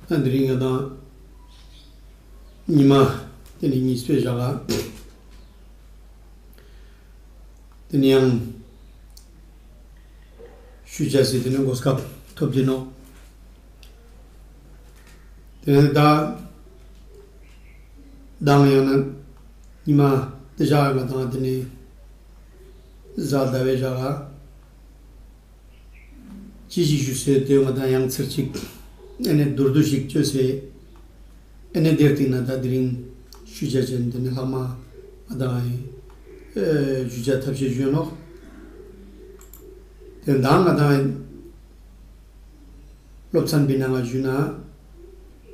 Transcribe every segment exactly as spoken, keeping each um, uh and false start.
ད་དེ་རིང་ང་དང་ཉི་མ་དེ་ནི་གཉིས་པའི་ཞག་ག་དེ་ནི་ཡང་ཞུ་ཅེས་སི་དེ་ནི་གོ་སྐབས་ཐོབ་ཅེ་ནོག། དེ་ནི་ད་མདང་ཡང་ན་ཉི་མ་དེ་ཞག་ང་དང་དེ་ནི་གཟའ་ཟླ་བའི་ཞག་ག་ཅི་ཞིག་ཞུ་སའི་དེ་ང་དང་ཡང་ཚར་ཅིག་ཨ་ནི་མདོར་བསྡུས་ཤིག་ཅོས་སེ་ཨ་ནི་དེར་སྟིང་ན་ད་དེ་རིང་ཞུ་ཅེས་ཅན་དེ་ནི་ལྷག་མ་ང་དང་ཨེ་ཞུ་ཅེས་ཐབས་ཤེས་ཞུ་ནོག། དེ་མདང་ང་དང་སློབ་ཚན་པའི་ནང་ང་ཞུ་ན་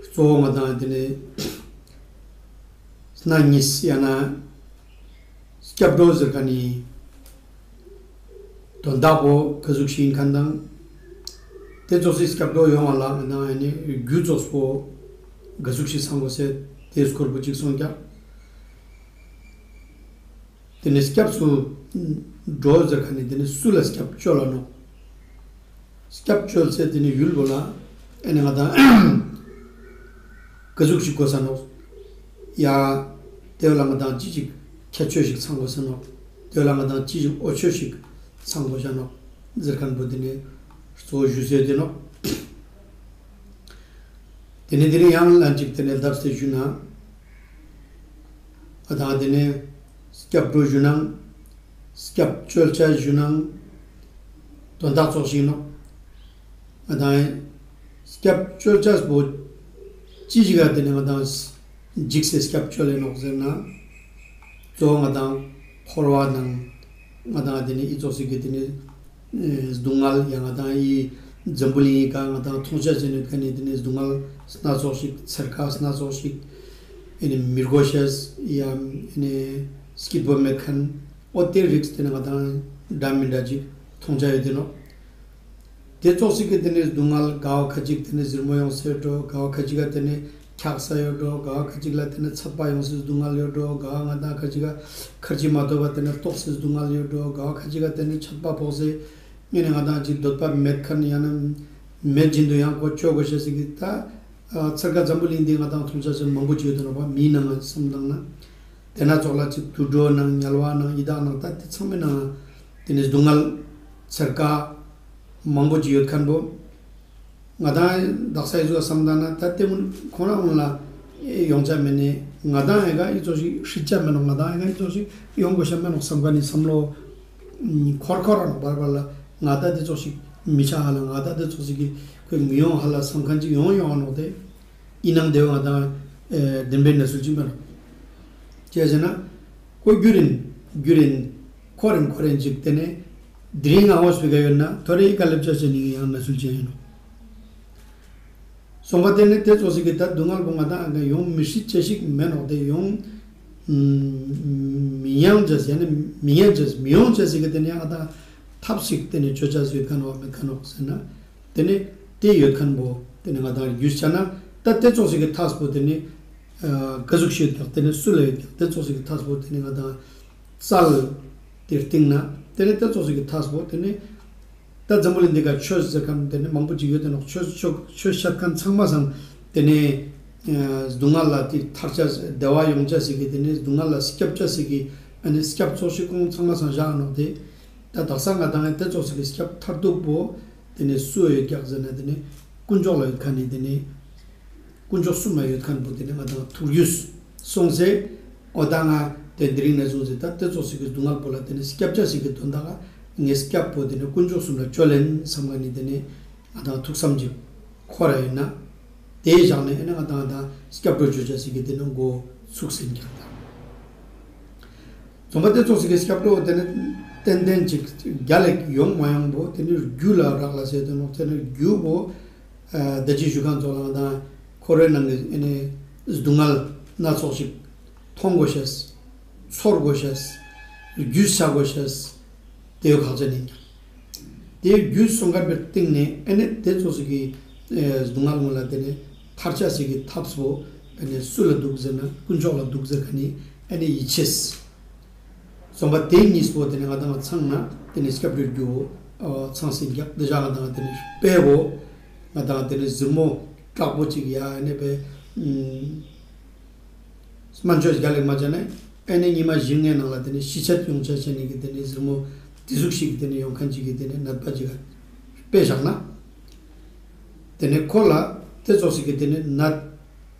གཙོ་བོ་ང་དང་དེ་ནི་སྣ་གཉིས་ཡང་ན་སྐྱབས་འགྲོ་ཟེར་མཁན་ནི་དོན་དག་པོ་ག་ཟུག་ཞིག་ཡིན་མཁན་དང་། དེ་ཙོགས་སི་སྐྱབས་འགྲོ་ཡོང་བ་ལ་ང་དང་ཨ་ནི་རྒྱུ་ཙོགས་པོ་ག་ཟུག་ཞིག་ཚང་དགོས་སེ་དེའི་སྐོར་པོ་ཅིག་གསུངས་ཀྱག། དེ་ནི་སྐྱབས་སུ་འགྲོ་ཟེར་མཁན་ནི་དེ་ནི་སུ་ལ་སྐྱབས་བཅོལ་ལ་ནོག། སྐྱབས་བཅོལ་སའི་དེ་ནི་ཡུལ་པོ་ལ་ཨ་ནི་ང་དང་ག་ཟུག་ཞིག་དགོས་ས་ནོག། ཡ་དེ་བོ་ལ་ང་དང་ཅི་ཞིག་ཁྱད་ཆོས་ཤིག་ཚང་དགོས་ས་ནོག། དེ་བོ་ལ་ང་དང་ཅི་ཞིག་འོས་ཆོས་ཤིག་ཚང་དགོས་ས་ནོག་ཟེར་མཁན་པོ་དེ་ནི་གཙོ་བོ་ཞུ་སྲོལ་དེ་ནོག། དེ་ནི་དེ་ནི་ཡང་ལན་ཅིག་དེ་ནི་ལྡབ་སྟེ་ཞུ་ན། ང་དང་དེ་ནི་སྐྱབས་འགྲོ་ཞུ་ནའང་སྐྱབས་བཅོལ་ཅེས་ཞུ་ནའང་དོན་དག་ཙོགས་ཤིག་ནོག། ང་དང་སྐྱབས་བཅོལ་ཅེས་པོ་ཅི་ཞིག་ག་དེ་ནི་ང་དང་འཇིགས་སེ་སྐྱབས་བཅོལ་ལེ་ནོག་ཟེར་ན། གཙོ་བོ་ང་དང་འཁོར་བ་ནང་ང་དང་དེ་ནི་ཨི་ཙོགས་ཤིག་གི་དེ་ནི་ཨེ་སྡུག་བསྔལ་ཡང་ང་དང་ཨི་འཛམ་བུ་གླིང་ངི་ཀ་ང་དང་མཐོང་ཆ་ཅན་ནི་ཀ་ནི་དེ་ནི་སྡུག་བསྔལ་སྣ་ཚོགས་ཤིག་འཚེར་ཁ་སྣ་ཚོགས་ཤིག་ཨེ་ནི་མི་དགོས་ཤེས་ཡང་ཨེ་ནི་སྐྱིད་པོ་མེད་མཁན་འོ་དེ་རིགས་དེ་ནི་ང་དང་འདྲ་མི་འདྲ་ཅིག་མཐོང་ཆ་ཡོད་དེ་ནོག། དེ་ཙོགས་ཤིག་གི་དེ་ནི་སྡུག་བསྔལ་ག་བ་ཁ་ཅིག་དེ་ནི་ཟུར་མོ་ཡོང་སེ་ཡོད་འགྲོ། ག་བ་ཁ་ཅིག་ག་དེ་ནི་འཁྱག་ས་ཡོད་འགྲོ། ག་བ་ཁ་ཅིག་ལ་དེ་ནི་ཚད་པ་ཡོང་སེ་སྡུག་བསྔལ་ཡོད་འགྲོ། ག་བ་ང་དང་ཁ་ཅིག་ག་ཁར་ཅི་མ་ཐོབ་པ་དེ་ནི་ལྟོགས་སེ་སྡུག་བསྔལ་ཡོད་འགྲོ། ག་བ་ཁ་ཅིག་ག་དེ་ནི་ཆད་པ་ཕོག་སེ་ངས་ནི་ང་དང་ཅིག་འདོད་པ་མེད་མཁན་ཡང་ན་མེད་བཞིན་དུ་ཡང་ཁོ་ཅོ་དགོས་ཤེས་ཤིག་གི་ད་ཚེར་ཁ་འཛམ་བུ་གླིང་འདི་ང་དང་མཐོང་ཆ་ཅན་མང་པོ་ཅིག་ཡོད་དེ་ནོག་པ། མིའི་ནང་ང་བསམ་བཏང་ན་དེ་ན་ཙོགས་ལ་ཅིག་དུད་འགྲོ་ནང་དམྱལ་བ་ནང་ཡི་དྭགས་ནང་ད་དེ་ཚང་མའི་ནང་དེ་ནི་སྡུག་བསྔལ་ཚེར་ཁ་མང་པོ་ཅིག་ཡོད་མཁན་པོ། ང་དང་དག་ས་ཨི་ཟུག་བསམ་བཏང་ན་ད་དེ་ཁོ་ན་ཁོ་ན་ཡོང་ཆ་མེད་ནི་ང་དང་ཨེ་ག་ཨི་ཙོགས་ཤིག་ཧྲིལ་ཆ་མེད་ནོག། ང་དང་ཨེ་ག་ཨི་ཙོགས་ཤིག་ཡོང་དགོས་ཤ་མེད་ནོག་བསམ་མཁན་ནི་བསམ་བློ་འཁོར་འཁོར་ར་ནོག་བར་བར་ལ། ང་ད་དེ་ཙོགས་ཤིག་མི་ཆ་ཧ་ལ། ང་ད་དེ་ཙོགས་ཤིག་གི་ཁོས་མི་ཡོང་ཧ་ལ་བསམ་མཁན་ཅིག་ཡོང་ཡོང་ནོག་དེ། ཨི་ནང་དེ་བོ་ང་དང་ཨེ་བདེན་པའི་གནས་ཚུལ་ཅིག་མེད་ནོག། ཅི་ཟེར་ན་ཁོ་རྒྱུ་རིན་རྒྱུ་རིན་འཁོར་རིན་འཁོར་རིན་ཅིག་དེ་ནི་དེ་རིང་ང་འོ་སྤེ་ག་ཡོད་ན་ཐོ་རེ་ཨི་ཀ་ལེབ་ཆ་ཅན་ནི་ཡང་གནས་ཚུལ་ཅིག་ཡིན་ནོག། སོང་པ་དེ་ནི་དེ་ཙོགས་ཤིག་གི་ད་སྡུག་བསྔལ་པོ་ང་དང་ཨ་ཡོང་མི་སྲིད་ཅེས་ཤིག་མེད་ནོག། དེ་ཡོང་མི་ཡོང་ཅེས་ཡང་ན་མི་ཡོང་ཅེས་མི་ཡོང་ཅེས་ཤིག་གི་དེ་ནི་ང་དང་ཐབས་ཤིག་དེ་ནི་ཅོ་ཅེས་ཡོད་མཁན་ནོག་མེད་མཁན་ནོག་ཟེར་ན། དེ་ནི་དེ་ཡོད་མཁན་པོ་དེ་ནི་ང་དང་རྒྱུས་ཆ་ན་ད་དེ་ཙོགས་ཤིག་གི་ཐབས་པོ་དེ་ནི་ཨ་ག་ཟུག་ཤིག་ཡོད་ཀྱག། དེ་ནི་སུ་ལ་ཡོད་ཀྱག། དེ་ཙོགས་ཤིག་གི་ཐབས་པོ་དེ་ནི་ང་དང་རྩལ་དེ་སྟེང་ན་དེ་ནི་དེ་ཙོགས་ཤིག་གི་ཐབས་པོ་དེ་ནི་ད་འཛམ་བུ་གླིང་འདི་ཀ་ཆོས་ཟེར་མཁན་དེ་ནི་མང་པོ་ཅིག་ཡོད་དེ་ནོག། ཆོས་ཆོས་ཆོས་བཤད་མཁན་ཚང་མ་སང་དེ་ནི་ཨ་སྡུག་བསྔལ་ལ་དེ་ཐར་ཅེས་བདེ་བ་ཡོང་ཅེས་ཤིག་གི་དེ་ནི་སྡུག་བསྔལ་ལ་སྐྱབས་ཅེས་ཤིག་གི་ཨ་ནི་སྐྱབས་ཙོགས་ཤིག་ཁོང་ཚང་མ་སང་བཞག་ནོག་དེ། ད་དག་ས་ང་དང་ཨེ་དེ་ཙོགས་ཤིག་གི་སྐྱབས་མཐར་ཐུག་པོ་དེ་ནི་སུ་ཡོད་ཀྱག་ཟེར་ན་དེ་ནི་དཀོན་མཆོག་ལ་ཡོད་མཁན་ནི་དེ་ནི་དཀོན་མཆོག་གསུམ་ལ་ཡོད་མཁན་པོ་དེ་ནི་ང་དང་ཐུགས་རྒྱུས་སོང་སེ་འོ་ད་ང་དེ་དེ་རིང་ནས་བཟུང་སེ་ད་དེ་ཙོགས་ཤིག་གི་སྡུག་བསྔལ་པོ་ལ་དེ་ནི་སྐྱབས་ཅེས་ཤིག་གི་དོན་དག་ག་ངའི་སྐྱབས་པོ་དེ་ནི་དཀོན་མཆོག་གསུམ་ལ་བཅོལ་ལེན་བསམ་མཁན་ནི་དེ་ནི་ང་དང་ཐུགས་བསམ་ཅིག་འཁོར་ར་ཡིན་ན། དེའི་ཞག་ནས་ཨེ་ནི་ང་དང་ད་སྐྱབས་འགྲོ་ཅོ་ཅེས་ཤིག་གི་དེ་ནི་འགོ་ཚུགས་ཟིན་ཀྱག་ད། རྫོང་པ་དེ་ཙོགས་ཤིག་གི་སྐྱབས་འགྲོ་དེ་ནི་ཏན་ཏན་ཅིག་རྒྱ་ལེགས་ཡོང་མ་ཡོང་པོ་དེ་ནི་རྒྱུ་ལ་རག་ལས་སེ་དེ་ནོག། དེ་ནི་རྒྱུ་པོ་ཨ་ད་ཅི་ཞུ་མཁན་ཙོགས་ལ་ང་དང་འཁོར་བའི་ནང་གི་ཨེ་ནི་སྡུག་བསྔལ་སྣ་ཚོགས་ཤིག་མཐོང་དགོས་ཤེས། ཚོར་དགོས་ཤེས། རྒྱུས་ཆ་དགོས་ཤེས། དེ་བོ་ཁག་ཅན་ཡིན་ཀྱག། དེའི་རྒྱུས་སོང་མཁན་པོའི་སྟེང་ནས་ཨེ་ནི་དེ་ཙོགས་ཤིག་གི་ཨེ་སྡུག་བསྔལ་ངོ་ལ་དེ་ནི་ཐར་ཅེས་ཤིག་གི་ཐབས་པོ་ཨེ་ནི་སུ་ལ་འདུག་ཟེར་ན་དཀོན་མཆོག་ལ་འདུག་ཟེར་མཁན་ནི་ཨེ་ནི་ཡིད་ཆེས། སོང་པ་དེ་གཉིས་པོ་དེ་ནི་ང་དང་ཚང་ན་དེ་ནི་སྐྱབས་འགྲོའི་རྒྱུ་བོ་ཨ་ཚང་ཟིན་ཀྱག། དེ་ཞག་ང་དང་དེ་ནི་དཔེ་བོ་ང་དང་དེ་ནི་ཟུར་མོ་ དྲག་པོ་ཅིག་ཡ་ཨ་ནེ་པེ་སྨན་བཅོས་རྒྱལ་ལེགས་མ་བྱས་ན་ཨ་ནེ་ཉི་མ་བཞི་ལྔའི་ནང་ལ་དེ་ནེ་ཤི་ཆད་ཡོང་ཆ་ཆེ་ནི་གི་དེ་ནེ་ཟུར་མོ་དེ་ཟུག་ཞིག་དེ་ནེ་ཡོང་མཁན་ཅིག་གི་དེ་ནེ་ནད་པ་ཅིག་དཔེ་བཞག་ན། དེ་ནེ་ཁོ་ལ་དེ་ཙོགས་ཤིག་གི་དེ་ནེ་ནད་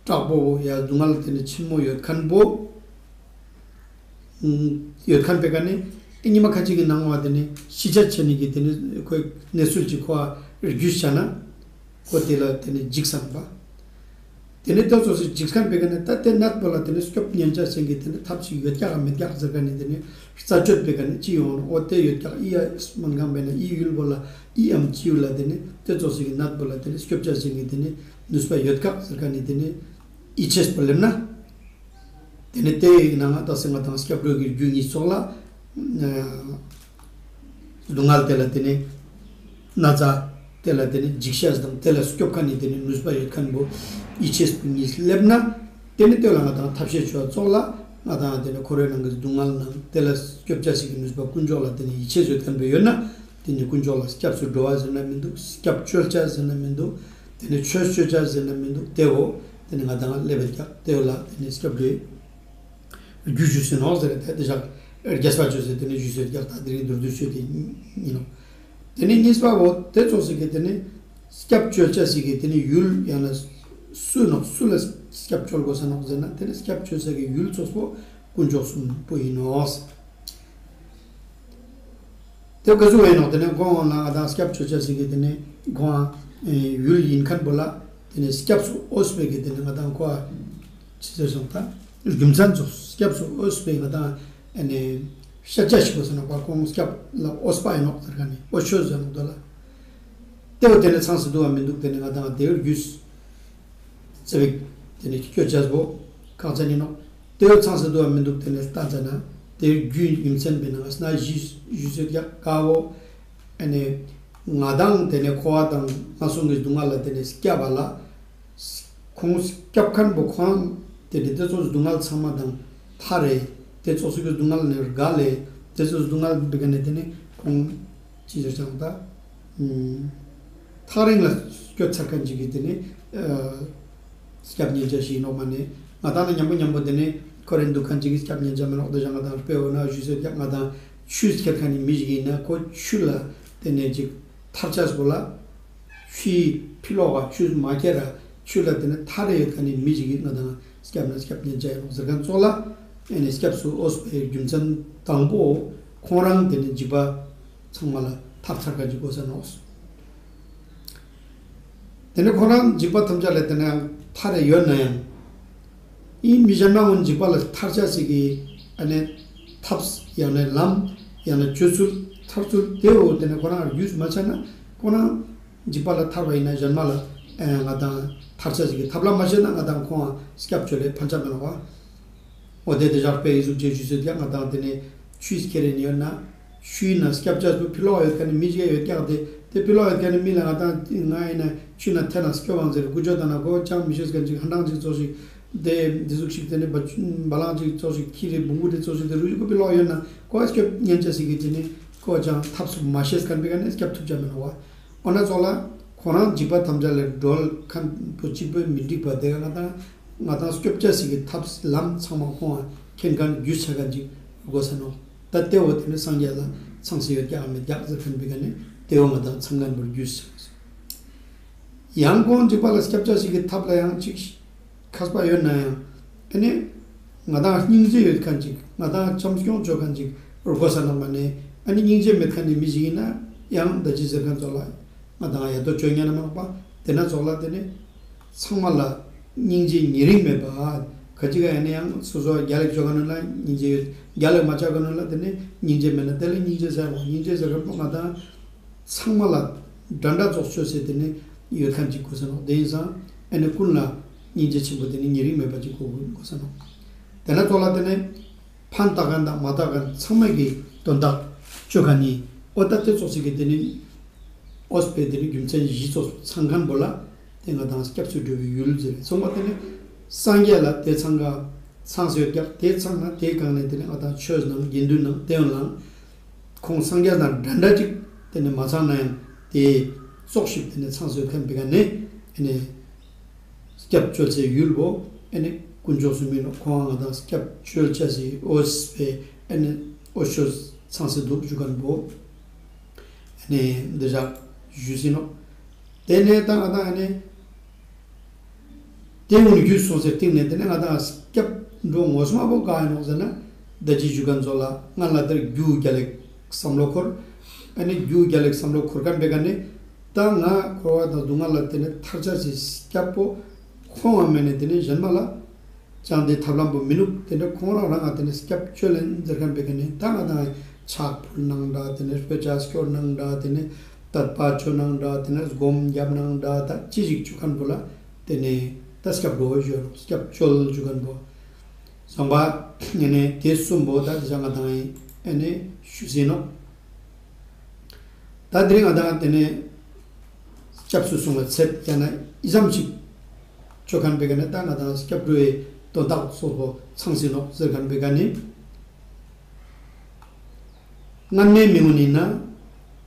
དྲག་པོ་ཡ་སྡུག་བསྔལ་དེ་ནེ་ཆེན་མོ་ཡོད་མཁན་པོ། ཡོད་མཁན་པེ་ཀ་ནེ་ཨེ་ཉི་མ་ཁ་ཅིག་གི་ནང་བ་དེ་ནེ་ཤི་ཆད་ཆེ་ནི་གི་དེ་ནེ་ཁོའི་གནས་ཚུལ་ཅིག་ཁོ་རྒྱུས་ཆ་ན་ཁོ་དེ་ལ་དེ་ནེ་འཇིགས་སམ་པ། དེ་ནེ་དེ་ཙོགས་སི་འཇིགས་མཁན་པེ་ཀ་ནེ་ད་དེ་ནད་པོ་ལ་དེ་ནེ་སྐྱོབ་ཉན་ཆ་ཆེ་གི་དེ་ནེ་ཐབས་ཤིག་ཡོད་ཀྱག་མེད་ཀྱག་ཟེར་མཁན་ནི་དེ་ནེ་རྩད་གཅོད་པེ་ཀ་ནེ་ཅི་ཡོང་ནོ། འོ་དེ་ཡོད་ཀྱག་ཨི་ཡ་སྨན་ཁང་པེ་ན་ཨི་ཡུལ་པོ་ལ་ཨི་ཡམ་ཅི་ཡུལ་ལ་དེ་ནེ་དེ་ཙོགས་སི་གི་ནད་པོ་ལ་དེ་ནེ་སྐྱོབ་ཆ་ཆེ་གི་དེ་ནེ་ནུས་པ་ཡོད་ཀྱག་ཟེར་མཁན་ནི་དེ་ནེ་ཡིད་ཆེས་པོ་སླེབས་ན། དེ་ནེ་དེའི་ནང་ང་ད་སེ་ང་དང་སྐྱབས་འགྲོ་གི་རྒྱུ་གཉིས་ཚོགས་ལ། སྡུག་བསྔལ་དེ་ལ་དེ་ནེ་ན་ཚ་དེ་ལ་དེ་ནེ་འཇིགས་ཤེས་དང་དེ་ལ་སྐྱོབ་མཁན་ནི་དེ་ནེ་ནུས་པ་ཡོད་མཁན་པོ་ཡིད་ཆེས་པོ་གཉིས་སླེབས་ན། དེ་ནེ་དེ་ལ་ང་དང་ཐབས་ཤེས་ཆོ་ཚོགས་ལ་ང་དང་དེ་ནེ་འཁོར་བའི་ནང་གི་སྡུག་བསྔལ་ནང་དེ་ལ་སྐྱོབ་ཆ་ཞིག་གི་ནུས་པ་དཀོན་མཆོག་ལ་དེ་ནེ་ཡིད་ཆེས་ཡོད་མཁན་པོ་ཡོད་ན། དེ་ནེ་དཀོན་མཆོག་ལ་སྐྱབས་སུ་འགྲོ་བ་ཟེར་ན་མི་འདུག་སྐྱབས་བཅོལ་ཆ་ཟེར་ན་མི་འདུག་དེ་ནེ་ཆོས་ཅོ་ཆ་ཟེར་ན་མི་འདུག་དེ་བོ་དེ་ནེ་ང་དང་སླེབས་པ་ཀྱག་དེ་བོ་ལ་དེ་ནེ་སྐྱབས་འགྲོའི་རྒྱུ་ཞུས་ཟིན་ནོག་ཟེར་ཏེ་དེ་ཞག་རྒྱས་པ་ཅོས་ཏེ་དེ་ནེ་ཞུས་ཟེར་ཀྱག་ད་དེ་རིང་མདོར་བསྡུས་ཅོས་ཏེ་ཡིན་ནོག་དེ་ནེ་གཉིས་པ་བོ་དེ་ཙོགས་ཤིག་གི་དེ་ནེ་སྐྱབས་བཅོལ་ཆ་ཞིག་གི་དེ་ནེ་ཡུལ་ཡང་ན་སུ་ནོག་སུ་ལ་སྐྱབས་བཅོལ་དགོས་ས་ནོག་ཟེར་ན་དེ་ནེ་སྐྱབས་བཅོལ་ས་གི་ཡུལ་ཙོགས་པོ་དཀོན་མཆོག་གསུམ་པོ་ཡིན་ནོག་དེ་ག་ཟུག་ཡིན་ནོག་དེ་ནེ་ཁོང་ལ་ང་དང་སྐྱབས་བཅོལ་ཆ་ཞིག་གི་དེ་ནེ་ཁོང་ཡུལ་ཡིན་མཁན་པོ་ལ་དེ་ནེ་སྐྱབས་སུ་འོས་པའི་གི་དེ་ནེ་ང་དང་ཁོ་ཅི་ཟེར་སོང་ད་རྒྱུ་མཚན་ཙོགས་སྐྱབས་སུ་འོས་པའི་ང་དང་ཨ་ནེ་ཤ་ཆ་ཞིག་པོ་ཟེར་ནོག་པ། ཁོང་སྐྱབས་ལ་འོས་པ་ཡིན་ནོག་ཟེར་མཁན་ནི་འོས་ཆོས་ཟེར་ནོག་དོ་ལ། དེ་བོ་དེ་ནེ་ཚང་སེ་འདུག་བ་མི་འདུག་དེ་ནེ་ང་དང་དེ་བོ་རྒྱུས་ཙེ་བིག་དེ་ནེ་སྐྱོ་ཆ་བོ་ཁག་ཅན་ཡིན་ནོག་དེ་བོ་ཚང་སེ་འདུག་བ་མི་འདུག་དེ་ནེ་ལྟ་ཙ་ན་དེ་རྒྱུ་རྒྱུ་མཚན་པེ་ནང་ང་སྣ་བཞི་ཞུས་ཡོད་ཀྱག་ཀ་བོ་ཨ་ནེ་ང་དང་དེ་ནེ་འཁོར་བ་དང་ངན་སོང་གི་སྡུག་བསྔལ་ལ་དེ་ནེ་སྐྱབས་པ་ལ། ཁོང་སྐྱབས་མཁན་པོ་ཁོང་དེ་ནེ་དེ་ཙོགས་སྡུག་བསྔལ་ཚང་མ་དང་ཐར་རེ། དེ་ཙོགས་སི་སྡུག་བསྔལ་ནེ་རྒལ་ལེ། དེ་ཙོགས་སྡུག་བསྔལ་པེ་ཀ་ནེ་དེ་ནེ་ཁོང་ཅི་ཟེར་ཅང་ད་ཐག་རིང་ལ་སྐྱོད་ཚར་མཁན་ཅིག་གི་དེ་ནེ་སྐྱབས་ཉན་ཆ་ཞིག་ཡིན་ནོག་མ་ནེ་ང་དང་ལ་མཉམ་པོ་མཉམ་པོ་དེ་ནེ་འཁོར་རེ་འདུག་མཁན་ཅིག་གི་སྐྱབས་ཉན་ཆ་མེ་ནོག་དེ་ཞག་ང་དང་དཔེ་འོ་ན་ཞུས་ཟེར་ཀྱག་ང་དང་ཆུ་ཁྱེར་མཁན་ནི་མི་ཞིག་ཡིན་ན་ཁོ་ཆུ་ལ་དེ་ནེ་ཅིག་ཐར་ཆ་སོ་ལ། ཆུའི་ཕི་ལོག་ག་ཆུ་མ་ཁྱེར་ར་ཆུ་ལ་དེ་ནེ་ཐར་རེ་ཡོད་མཁན་ནི་མི་ཞིག་གི་ང་དང་སྐྱབས་ན་སྐྱབས་ཉན་ཆ་ཡིན་ནོག་ཟེར་མཁན་ཙོགས་ལ། ཨ་ནེ་སྐྱབས་སུ་འོས་པའི་རྒྱུ་མཚན་དང་པོ་ཁོང་རང་དེ་ནེ་འཇིགས་པ་ཚང་མ་ལ་ཐར་ཚར་མཁན་ཅིག་དགོས་ས་ནོག་དེ་ནེ་ཁོང་རང་འཇིགས་པ་ཐམས་ཅད་ལས་དེ་ནེ་ཐར་རེ་ཡོད་ན་ཡང་། ཨིན་མི་གཞན་མ་ཀུན་འཇིགས་པ་ལས་ཐར་ཆ་ཞིག་གི་ཨ་ནེ་ཐབས་ཡང་ན་ལམ་ཡང་ན་བཅོས་ཚུལ་ཐར་ཚུལ་དེ་བོ་དེ་ནེ་ཁོ་རང་རྒྱུས་མ་ཆ་ན་ཁོ་རང་འཇིགས་པ་ལས་ཐར་བ་ཡིན་ན་གཞན་མ་ལ་ཨ་ང་དང་ཐར་ཆ་ཞིག་གི་ཐབས་ལམ་མ་ཤེས་ན་ང་དང་ཁོང་སྐྱབས་བཅོལ་ལེ་ཕན་ཆ་མེད་ནོག་པ། འོ་དེ་དེ་ཞག་དཔེ་ཨི་ཟུག་ཅེས་ཞུས་ཟེར་ཀྱག་ང་དང་དེ་ནེ་ཆུ་ཁྱེར་རེ་ནི་ཡོད་ན། ཆུའི་ནང་སྐྱབས་ཆ་སུ་ཕི་ལོག་ཡོད་མཁན་ནི་མི་ཞིག་ཡོད་ཀྱག་དེ་དེ་ཕི་ལོག་ཡོད་མཁན་ནི་མི་ལ་ང་དང་ང་ཡིན་ན་ཆུ་ནང་ཐེ་ན་སྐྱོབ་བང་ཟེར་དགུ་ཅོ་ད་ན་ཁོ་ཅང་མི་ཤེས་མཁན་ཅིག་ཧན་ཏང་ཅིག་ཙོགས་ཤིག་དེ་དེ་ཟུག་ཤིག་དེ་ནེ་བ་བ་ལང་ཅིག་ཙོགས་ཤིག་ཁྱི་རེ་བུང་བུ་རེ་ཙོགས་ཤིག་དེ་རུ་ཡུ་གུ་ཕི་ལོག་ཡོད་ན་ཁོ་སྐྱོབ་ཉན་ཆ་ཞིག་གི་དེ་ནེ་ཁོ་ཅང་ཐབས་སུ་མ་ཤེས་མཁན་པེ་ཀ་ནེ་སྐྱབས་ཐུབ་ཆ་མེད་ནོག་པ། འོ་ན་ཙོགས་ལ་ཁོ་རང་འཇིགས་པ་ཐམས་ཅད་ལས་སྒྲོལ་མཁན་པོ་གཅིག་པོ་མི་འགྲིག་པ་དེ་ག་ང་དང་ང་དང་སྐྱོབ་ཆ་ཞིག་གི་ཐབས་ལམ་ཚང་མ་ཁོང་མཁྱེན་མཁན་རྒྱུས་ཆ་མཁན་ཅིག་དགོས་ས་ནོག་ད་དེ་བོ་དེ་ནེ་སངས་རྒྱས་ལ་ཚང་སེ་ཡོད་ཀྱག་མེད་ཀྱག་ཟེར་མཁན་པེ་ཀ་ནེ་དེ་བོ་ང་དང་ཚང་མཁན་པོ་རྒྱུས་ཆ་ཡང་ཁོང་འཇིགས་པ་ལ་སྐྱོབ་ཆ་ཞིག་གི་ཐབས་ལ་ཡང་ཅིག་མཁས་པ་ཡོད་ན་ཡང་ཨ་ནེ་ང་དང་སྙིང་རྗེ་ཡོད་མཁན་ཅིག་ང་དང་བྱམས་སྐྱོང་ཅོ་མཁན་ཅིག་དགོས་ས་ནོག་མ་ནེ་ཨ་ནེ་སྙིང་རྗེ་མེད་མཁན་ནི་མི་ཞིག་ཡིན་ན་ཡང་ད་ཅི་ཟེར་མཁན་ཙོགས་ལ་ང་དང་ཡ་དོ་ཅོ་ཉན་ན་མ་ནོག་པ། དེ་ན་ཙོགས་ལ་དེ་ནེ་ཚང་མ་ལ་སྙིང་རྗེ་ཉེ་རིང་མེད་པ། ཁ་ཅིག་ག་ཡ་ནེ་ཡང་སོ་སོ་རྒྱལ་ལེགས་ཅོ་མཁན་ལ་སྙིང་རྗེ་ཡོད། རྒྱལ་ལེགས་མ་ཅོ་མཁན་ལ་དེ་ནེ་སྙིང་རྗེ་མེད་ན་དེ་ལ་སྙིང་རྗེ་ཟེར་བ་སྙིང་རྗེ་ཟེར་མཁན་པོ་ང་དང་ཚང་མ་ལ་འདྲ་འདྲ་ཙོགས་ཅོས་ཏེ་དེ་ནེ་ཡོད་མཁན་ཅིག་དགོས་ས་ནོག་དེ་ཡིན་ཙང་ཨ་ནེ་ཀུན་ལ་སྙིང་རྗེ་ཆེན་པོ་དེ་ནེ་ཉེ་རིང་མེད་པ་ཅིག་དགོས་དགོས་ས་ནོག་དེ་ན་ཙོགས་ལ་དེ་ནེ་ཕན་བཏགས་མཁན་དང་མ་བཏགས་མཁན་ཚང་མ་གི་དོན་དག་ཅོ་མཁན་ནི་འོ་ད་དེ་ཙོགས་ཤིག་གི་དེ་ནེ་འོས་པའི་དེ་ནེ་རྒྱུ་མཚན་བཞི་ཙོགས་ཚང་མཁན་པོ་ལ་དེ་ང་དང་སྐྱབས་སུ་འགྲོ་བའི་ཡུལ་ཟེར་སོང་བ། དེ་ནེ་སངས་རྒྱས་ལ་དེ་ཚང་ག་ཚང་སེ་ཡོད་ཀྱག་དེ་ཚང་ན་དེ་གང་ནེ་དེ་ནེ་ང་དང་ཆོས་ནང་དགེ་འདུན་ནང་དེ་ཡང་ལང་ཁོང་སངས་རྒྱས་ནང་འདྲ་འདྲ་ཅིག་དེ་ནེ་མ་ཚང་ན་ཡང་དེ་ཙོགས་ཤིག་དེ་ནེ་ཚང་སེ་ཡོད་མཁན་པེ་ཀ་ནེ་ཨ་ནེ་ སྐྱབས་བཅོལ་སའི་ཡུལ་བོ་ཨ་ནི་དཀོན་མཆོག་གསུམ་ཨིན་ནོག། ཁོང་ང་དང་སྐྱབས་བཅོལ་ཅེས་སི་འོས་པའི་ཨ་ནི་འོས་ཤོས་ཚང་སེ་འདུག་ཞུ་ཁན་བོ་ཨ་ནི་འདི་ཞག་ཞུས་སེ་ནོག། ཏེ་ནེ་ད་ང་དང་ཨ་ནི་ཏེ་གུན་རྒྱུས་སོང་སེ་སྟིང་ནེ་ཏེ་ནེ་ང་དང་སྐྱབས་འགྲོ་ངོ་མ་བོ་ག་ཨིན་ནོག་ཟེར་ན། ད་ཅི་ཞུ་ཁན་ཙོགས་ལ་སྔན་ལ་ཏེ་རྒྱུ་རྒྱལ་ལེགས་བསམ་བློ་འཁོར། ཨ་ནི་རྒྱུ་རྒྱལ་ལེགས་བསམ་བློ་འཁོར་ཁན་བོའི་ཀ་ནེ་ད་ང་འཁོར་བ་དང་སྡུག་བསྔལ་ལ་ཏེ་ནེ་ཐར་ཅེས་སི་སྐྱབས་པོ་ཁོང་ང་མེན་ན་ཏེ་ནེ་ཞན་མ་ལ་ཅང་ཏེ་ཐབས་ལམ་བོ་མི་ནུག། ཏེ་ནེ་ཁོང་རང་རང་ང་ཏེ་ནེ་སྐྱབས་བཅོལ་ལེན་ཟེར་ཁན་བོའི་ཀ་ནེ་ད་ང་དང་ཕྱག་ཕུལ་ནང་འདྲ་ཏེ་ནེ་སྤོས་ཆས་སྐྱོར་ནང་འདྲ་ཏེ་ནེ་དད་པ་ཅོ་ནང་འདྲ་ཏེ་ནེ་སྒོམ་རྒྱབ་ནང་འདྲ་ད་ཅི་ཞིག་ཅོ་ཁན་བོ་ལ་ཏེ་ནེ་ད་སྐྱབས་འགྲོ་ཞུ་ནོག། སྐྱབས་བཅོལ་ཞུ་ཁན་བོ། སོང་པ་ཨ་ནི་ཏེ་གསུམ་པོ་ད་ཏེ་ཞག་ང་དང་ཨ་ནི་ཞུས་སེ་ནོག། ད་དེ་རིང་ང་དང་ཏེ་ནེ་སྐྱབས་སུ་སོང་བའི་ཚད་ཡང་ན་ཨི་ཙམ་ཞིག་ཅོ་ཁན་བོའི་ཀ་ནེ་ད་ང་དང་སྐྱབས་འགྲོའི་དོན་དག་སོགས་པོ་ཚང་སེ་ནོག་ཟེར་ཁན་བོའི་ཀ་ནེ། སྔན་མའི་མི་གུན་ཨིན་ན་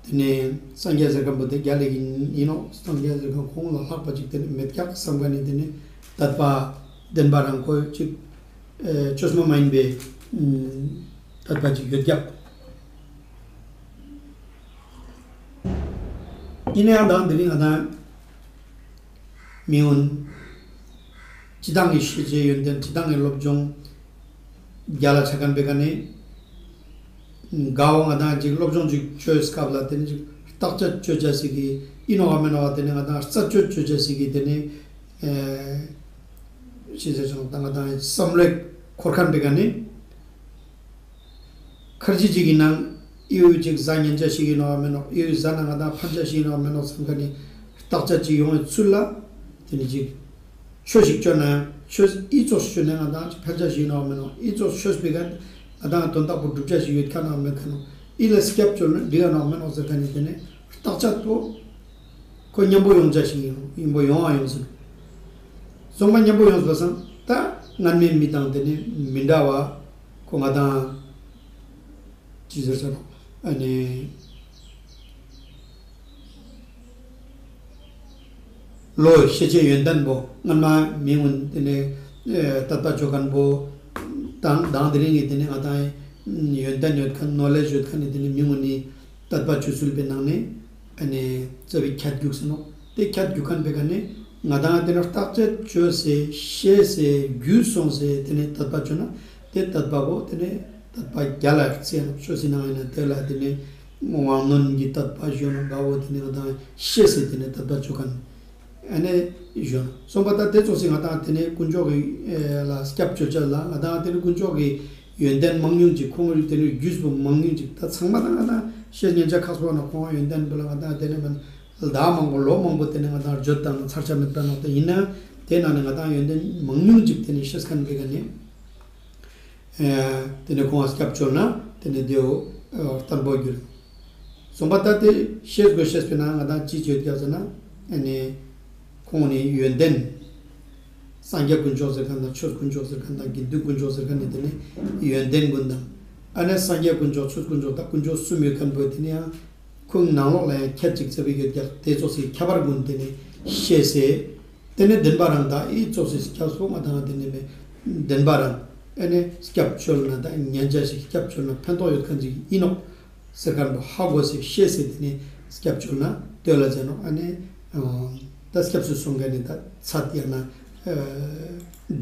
ཏེ་ནེ་སངས་རྒྱས་ཟེར་ཁན་བོ་ཏེ་རྒྱལ་ལེགས་ཨིན་ནོག། སངས་རྒྱས་ཟེར་ཁན་ཁོང་ལ་ལྷག་པ་ཅིག་ཏེ་ནེ་མེད་ཀྱག་བསམ་ཁན་ནི་ཏེ་ནེ་དད་པ་ལྡན་པ་རང་ཁོ་ཅིག་ཨེ་བཅོས་མ་མ་ཡིན་པའི་ཨུམ་དད་པ་ཅིག་ཡོད་ཀྱག། ཨིན་ནའང་ད་དེ་རིང་ང་དང་མི་གུན་སྤྱིར་བཏང་གི་ཤེས་བྱའི་ཡོན་ཏན་སྤྱིར་བཏང་གི་སློབ་སྦྱོང་རྒྱལ་ལ་ཆ་ཁན་བོའི་ཀ་ནེ་ག་བོ་ང་དང་ཅིག་སློབ་སྦྱོང་ཅིག་ཅོས་སྐབས་ལ་ཏེ་ནེ་ཅིག་བརྟག་དཔྱད་ཅོ་ཅེས་སི་གི་ཨིན་ནོག་ག་མེན་ནོག་ག་ཏེ་ནེ་ང་དང་རྩད་གཅོད་ཅོ་ཅེས་སི་གི་ཏེ་ནེ་ཨེ་ཤེས་བྱ་ཅང་ད་ང་དང་བསམ་བློ་འཁོར་ཁན་བོའི་ཀ་ནེ། ཁར་ཇི་ཅིག་གི་ནང་ཨི་བོ་ཅིག་ཟ་ཉན་ཅེས་ཤིག་ཨིན་ནོག་མེན་ནོག། ཨི་བོ་ཟ་ན་ང་དང་ཕན་ཅེས་ཤིག་ཨིན་ནོག་མེན་ནོག་བསམ་ཁན་ནི་བརྟག་དཔྱད་ཅིག་ཡོང་བའི་ཚུལ་ལ་ཏེ་ནེ་ཅིག་ཆོས་ཤིག་ཅོ་ན་ཡང་ཆོས་ཨི་ཙོགས་ཤིག་ཅོ་ན་ང་དང་ཅིག་ཕན་ཅེས་ཤིག་ཨིན་ནོག་མེན་ནོག། ཨི་ཙོགས་ཆོས་པོའི་ཀ་ང་དང་དོན་དག་པོ་སྒྲུབ་ཅེས་ཤིག་ཡོད་ཁན་ནོག་མེད་ཁན་ནོག། ཨི་ལ་སྐྱབས་བཅོལ་ན་འགྲིག་ག་ནོག་མེན་ནོག་ཟེར་ཁན་ནི་ཏེ་ནེ་བརྟག་དཔྱད་པོ་ཁོ་མཉམ་པོ་ཡོང་ཅེས་ཤིག་ཨིན་ནོག། མཉམ་པོ་ཡོང་བ་ཡོང་ཟེར་ནོག། སོང་པ་མཉམ་པོ་ཡོང་ཟེར་བ་སང་ད་སྔན་མའི་མི་དང་ཏེ་ནེ་མི་འདྲ་བ་ཁོ་ང་དང་ཅི་ཟེར་ཟེར་ནོག་ཨ་ནི་བློ་ཤེས་བྱའི་ཡོན་ཏན་པོ་སྔན་མ་མི་གུན་ཏེ་ནེ་ཨེ་དད་པ་ཅོ་ཁན་བོ་དང་དང་དེ་རིང་གི་ཏེ་ནེ་ང་དང་ཡོན་ཏན་ཡོད་ཁན་ནོ་ལེཇ་ཡོད་ཁན་ནི་ཏེ་ནེ་མི་གུན་ནི་དད་པ་ཅོ་ཚུལ་པོའི་ནང་ནེ་ཨ་ནི་རྩ་བའི་ཁྱད་རྒྱུགས་ཟེར་ནོག། ཏེ་ཁྱད་རྒྱུགས་ཁན་བོའི་ཀ་ནེ་ང་དང་ཏེ་ནེ་བརྟག་དཔྱད་ཅོས་སེ་ཤེས་སེ་རྒྱུས་སོང་སེ་ཏེ་ནེ་དད་པ་ཅོ་ན་ཏེ་དད་པ་བོ་ཏེ་ནེ་དད་པ་རྒྱལ་ལ་རྩེ་ནོག། ཆོས་སི་ནང་ཨིན་ན་ཏེ་ལ་ཏེ་ནེ་དབང་རྣོན་གྱི་དད་པ་ཞུ་ནོག། ག་བོ་ཏེ་ནེ་ང་དང་ཤེས་སེ་ཏེ་ནེ་དད་པ་ཅོ་ཁན་ཨ་ནི་ཞུ་ནོག། སོང་པ་ད་ཏེ་ཙོགས་སི་ང་དང་ཏེ་ནེ་དཀོན་མཆོག་གི་ཨེ་ལ་སྐྱབས་བཅོལ་ཅེས་ལ་ང་དང་ཏེ་ནེ་དཀོན་མཆོག་གི་ཡོན་ཏན་མང་ཉུང་ཅིག་ཁོང་གི་ཏེ་ནེ་རྒྱུས་པོ་མང་ཉུང་ཅིག་ད་ཚང་མ་ད་ང་དང་ཤེས་ཉན་ཅེས་ཁག་པོ་ན་ཁོང་ཡོན་ཏན་པོ་ལ་ང་དང་ཏེ་ནེ་མན་ཟླ་མང་པོ་ལོ་མང་པོ་ཏེ་ནེ་ང་དང་བརྗོད་དང་ཚར་ཆ་མེད་པ་ནོག། ད་ཨིན་ན་ཏེ་ནང་ནེ་ང་དང་ཡོན་ཏན་མང་ཉུང་ཅིག་ཏེ་ནེ་ཤེས་ཁན་བོའི་ཀ་ནེ་ཨེ་ཏེ་ནེ་ཁོང་ང་སྐྱབས་བཅོལ་ན་ཏེ་ནེ་ཏེ་བོ་ཨ་བརྟན་པོ་འགྱུར། སོང་པ་ད་ཏེ་ཤེས་དགོས་ཤེས་པོའི་ནང་ང་དང་ཅི་ཅི་ཡོད་ཀྱག་ཟེར་ན་ཨ་ནི་ཁོང་ནི་ཡོན་ཏན་སངས་རྒྱས་དཀོན་མཆོག་ཟེར་ཁན་དང་ཆོས་དཀོན་མཆོག་ཟེར་ཁན་དང་དགེ་འདུན་དཀོན་མཆོག་ཟེར་ཁན་ནི་ཏེ་ནེ་ཡོན་ཏན་གུན་དང་ཨ་ནི་སངས་རྒྱས་དཀོན་མཆོག་ཆོས་དཀོན་མཆོག་དང་དཀོན་མཆོག་གསུམ་ཡོད་ཁན་བོ་ཏེ་ནེ་ཡང་ཁོང་ནང་ལོགས་ལ་ཡང་ཁྱད་ཅིག་རྩ་བའི་ཡོད་ཀྱག། ཏེ་ཙོགས་སི་ཁྱད་པར་གུན་ཏེ་ནེ་ཤེས་སེ་ཏེ་ནེ་བདེན་པ་རང་ད་ཨི་ཙོགས་སི་སྐྱབས་སུ་ང་དང་ཏེ་ནེ་བདེན་པ་རང་ཨ་ནི་སྐྱབས་བཅོལ་ན་ད་ཉན་ཅེས་ཤིག་སྐྱབས་བཅོལ་ན་ཕན་ཐོགས་ཡོད་ཁན་ཅིག་ཨིན་ནོག་ཟེར་ཁན་བོ་ཧ་གོ་སེ་ཤེས་སེ་ཏེ་ནེ་སྐྱབས་བཅོལ་ན་ཏེ་ལ་ཟེར་ནོག། ཨ་ནི་ཨ་ད་སྐྱབས་སུ་སོང་ཁན་ནི་ད་ཚད་ཡང་ན་ཨ་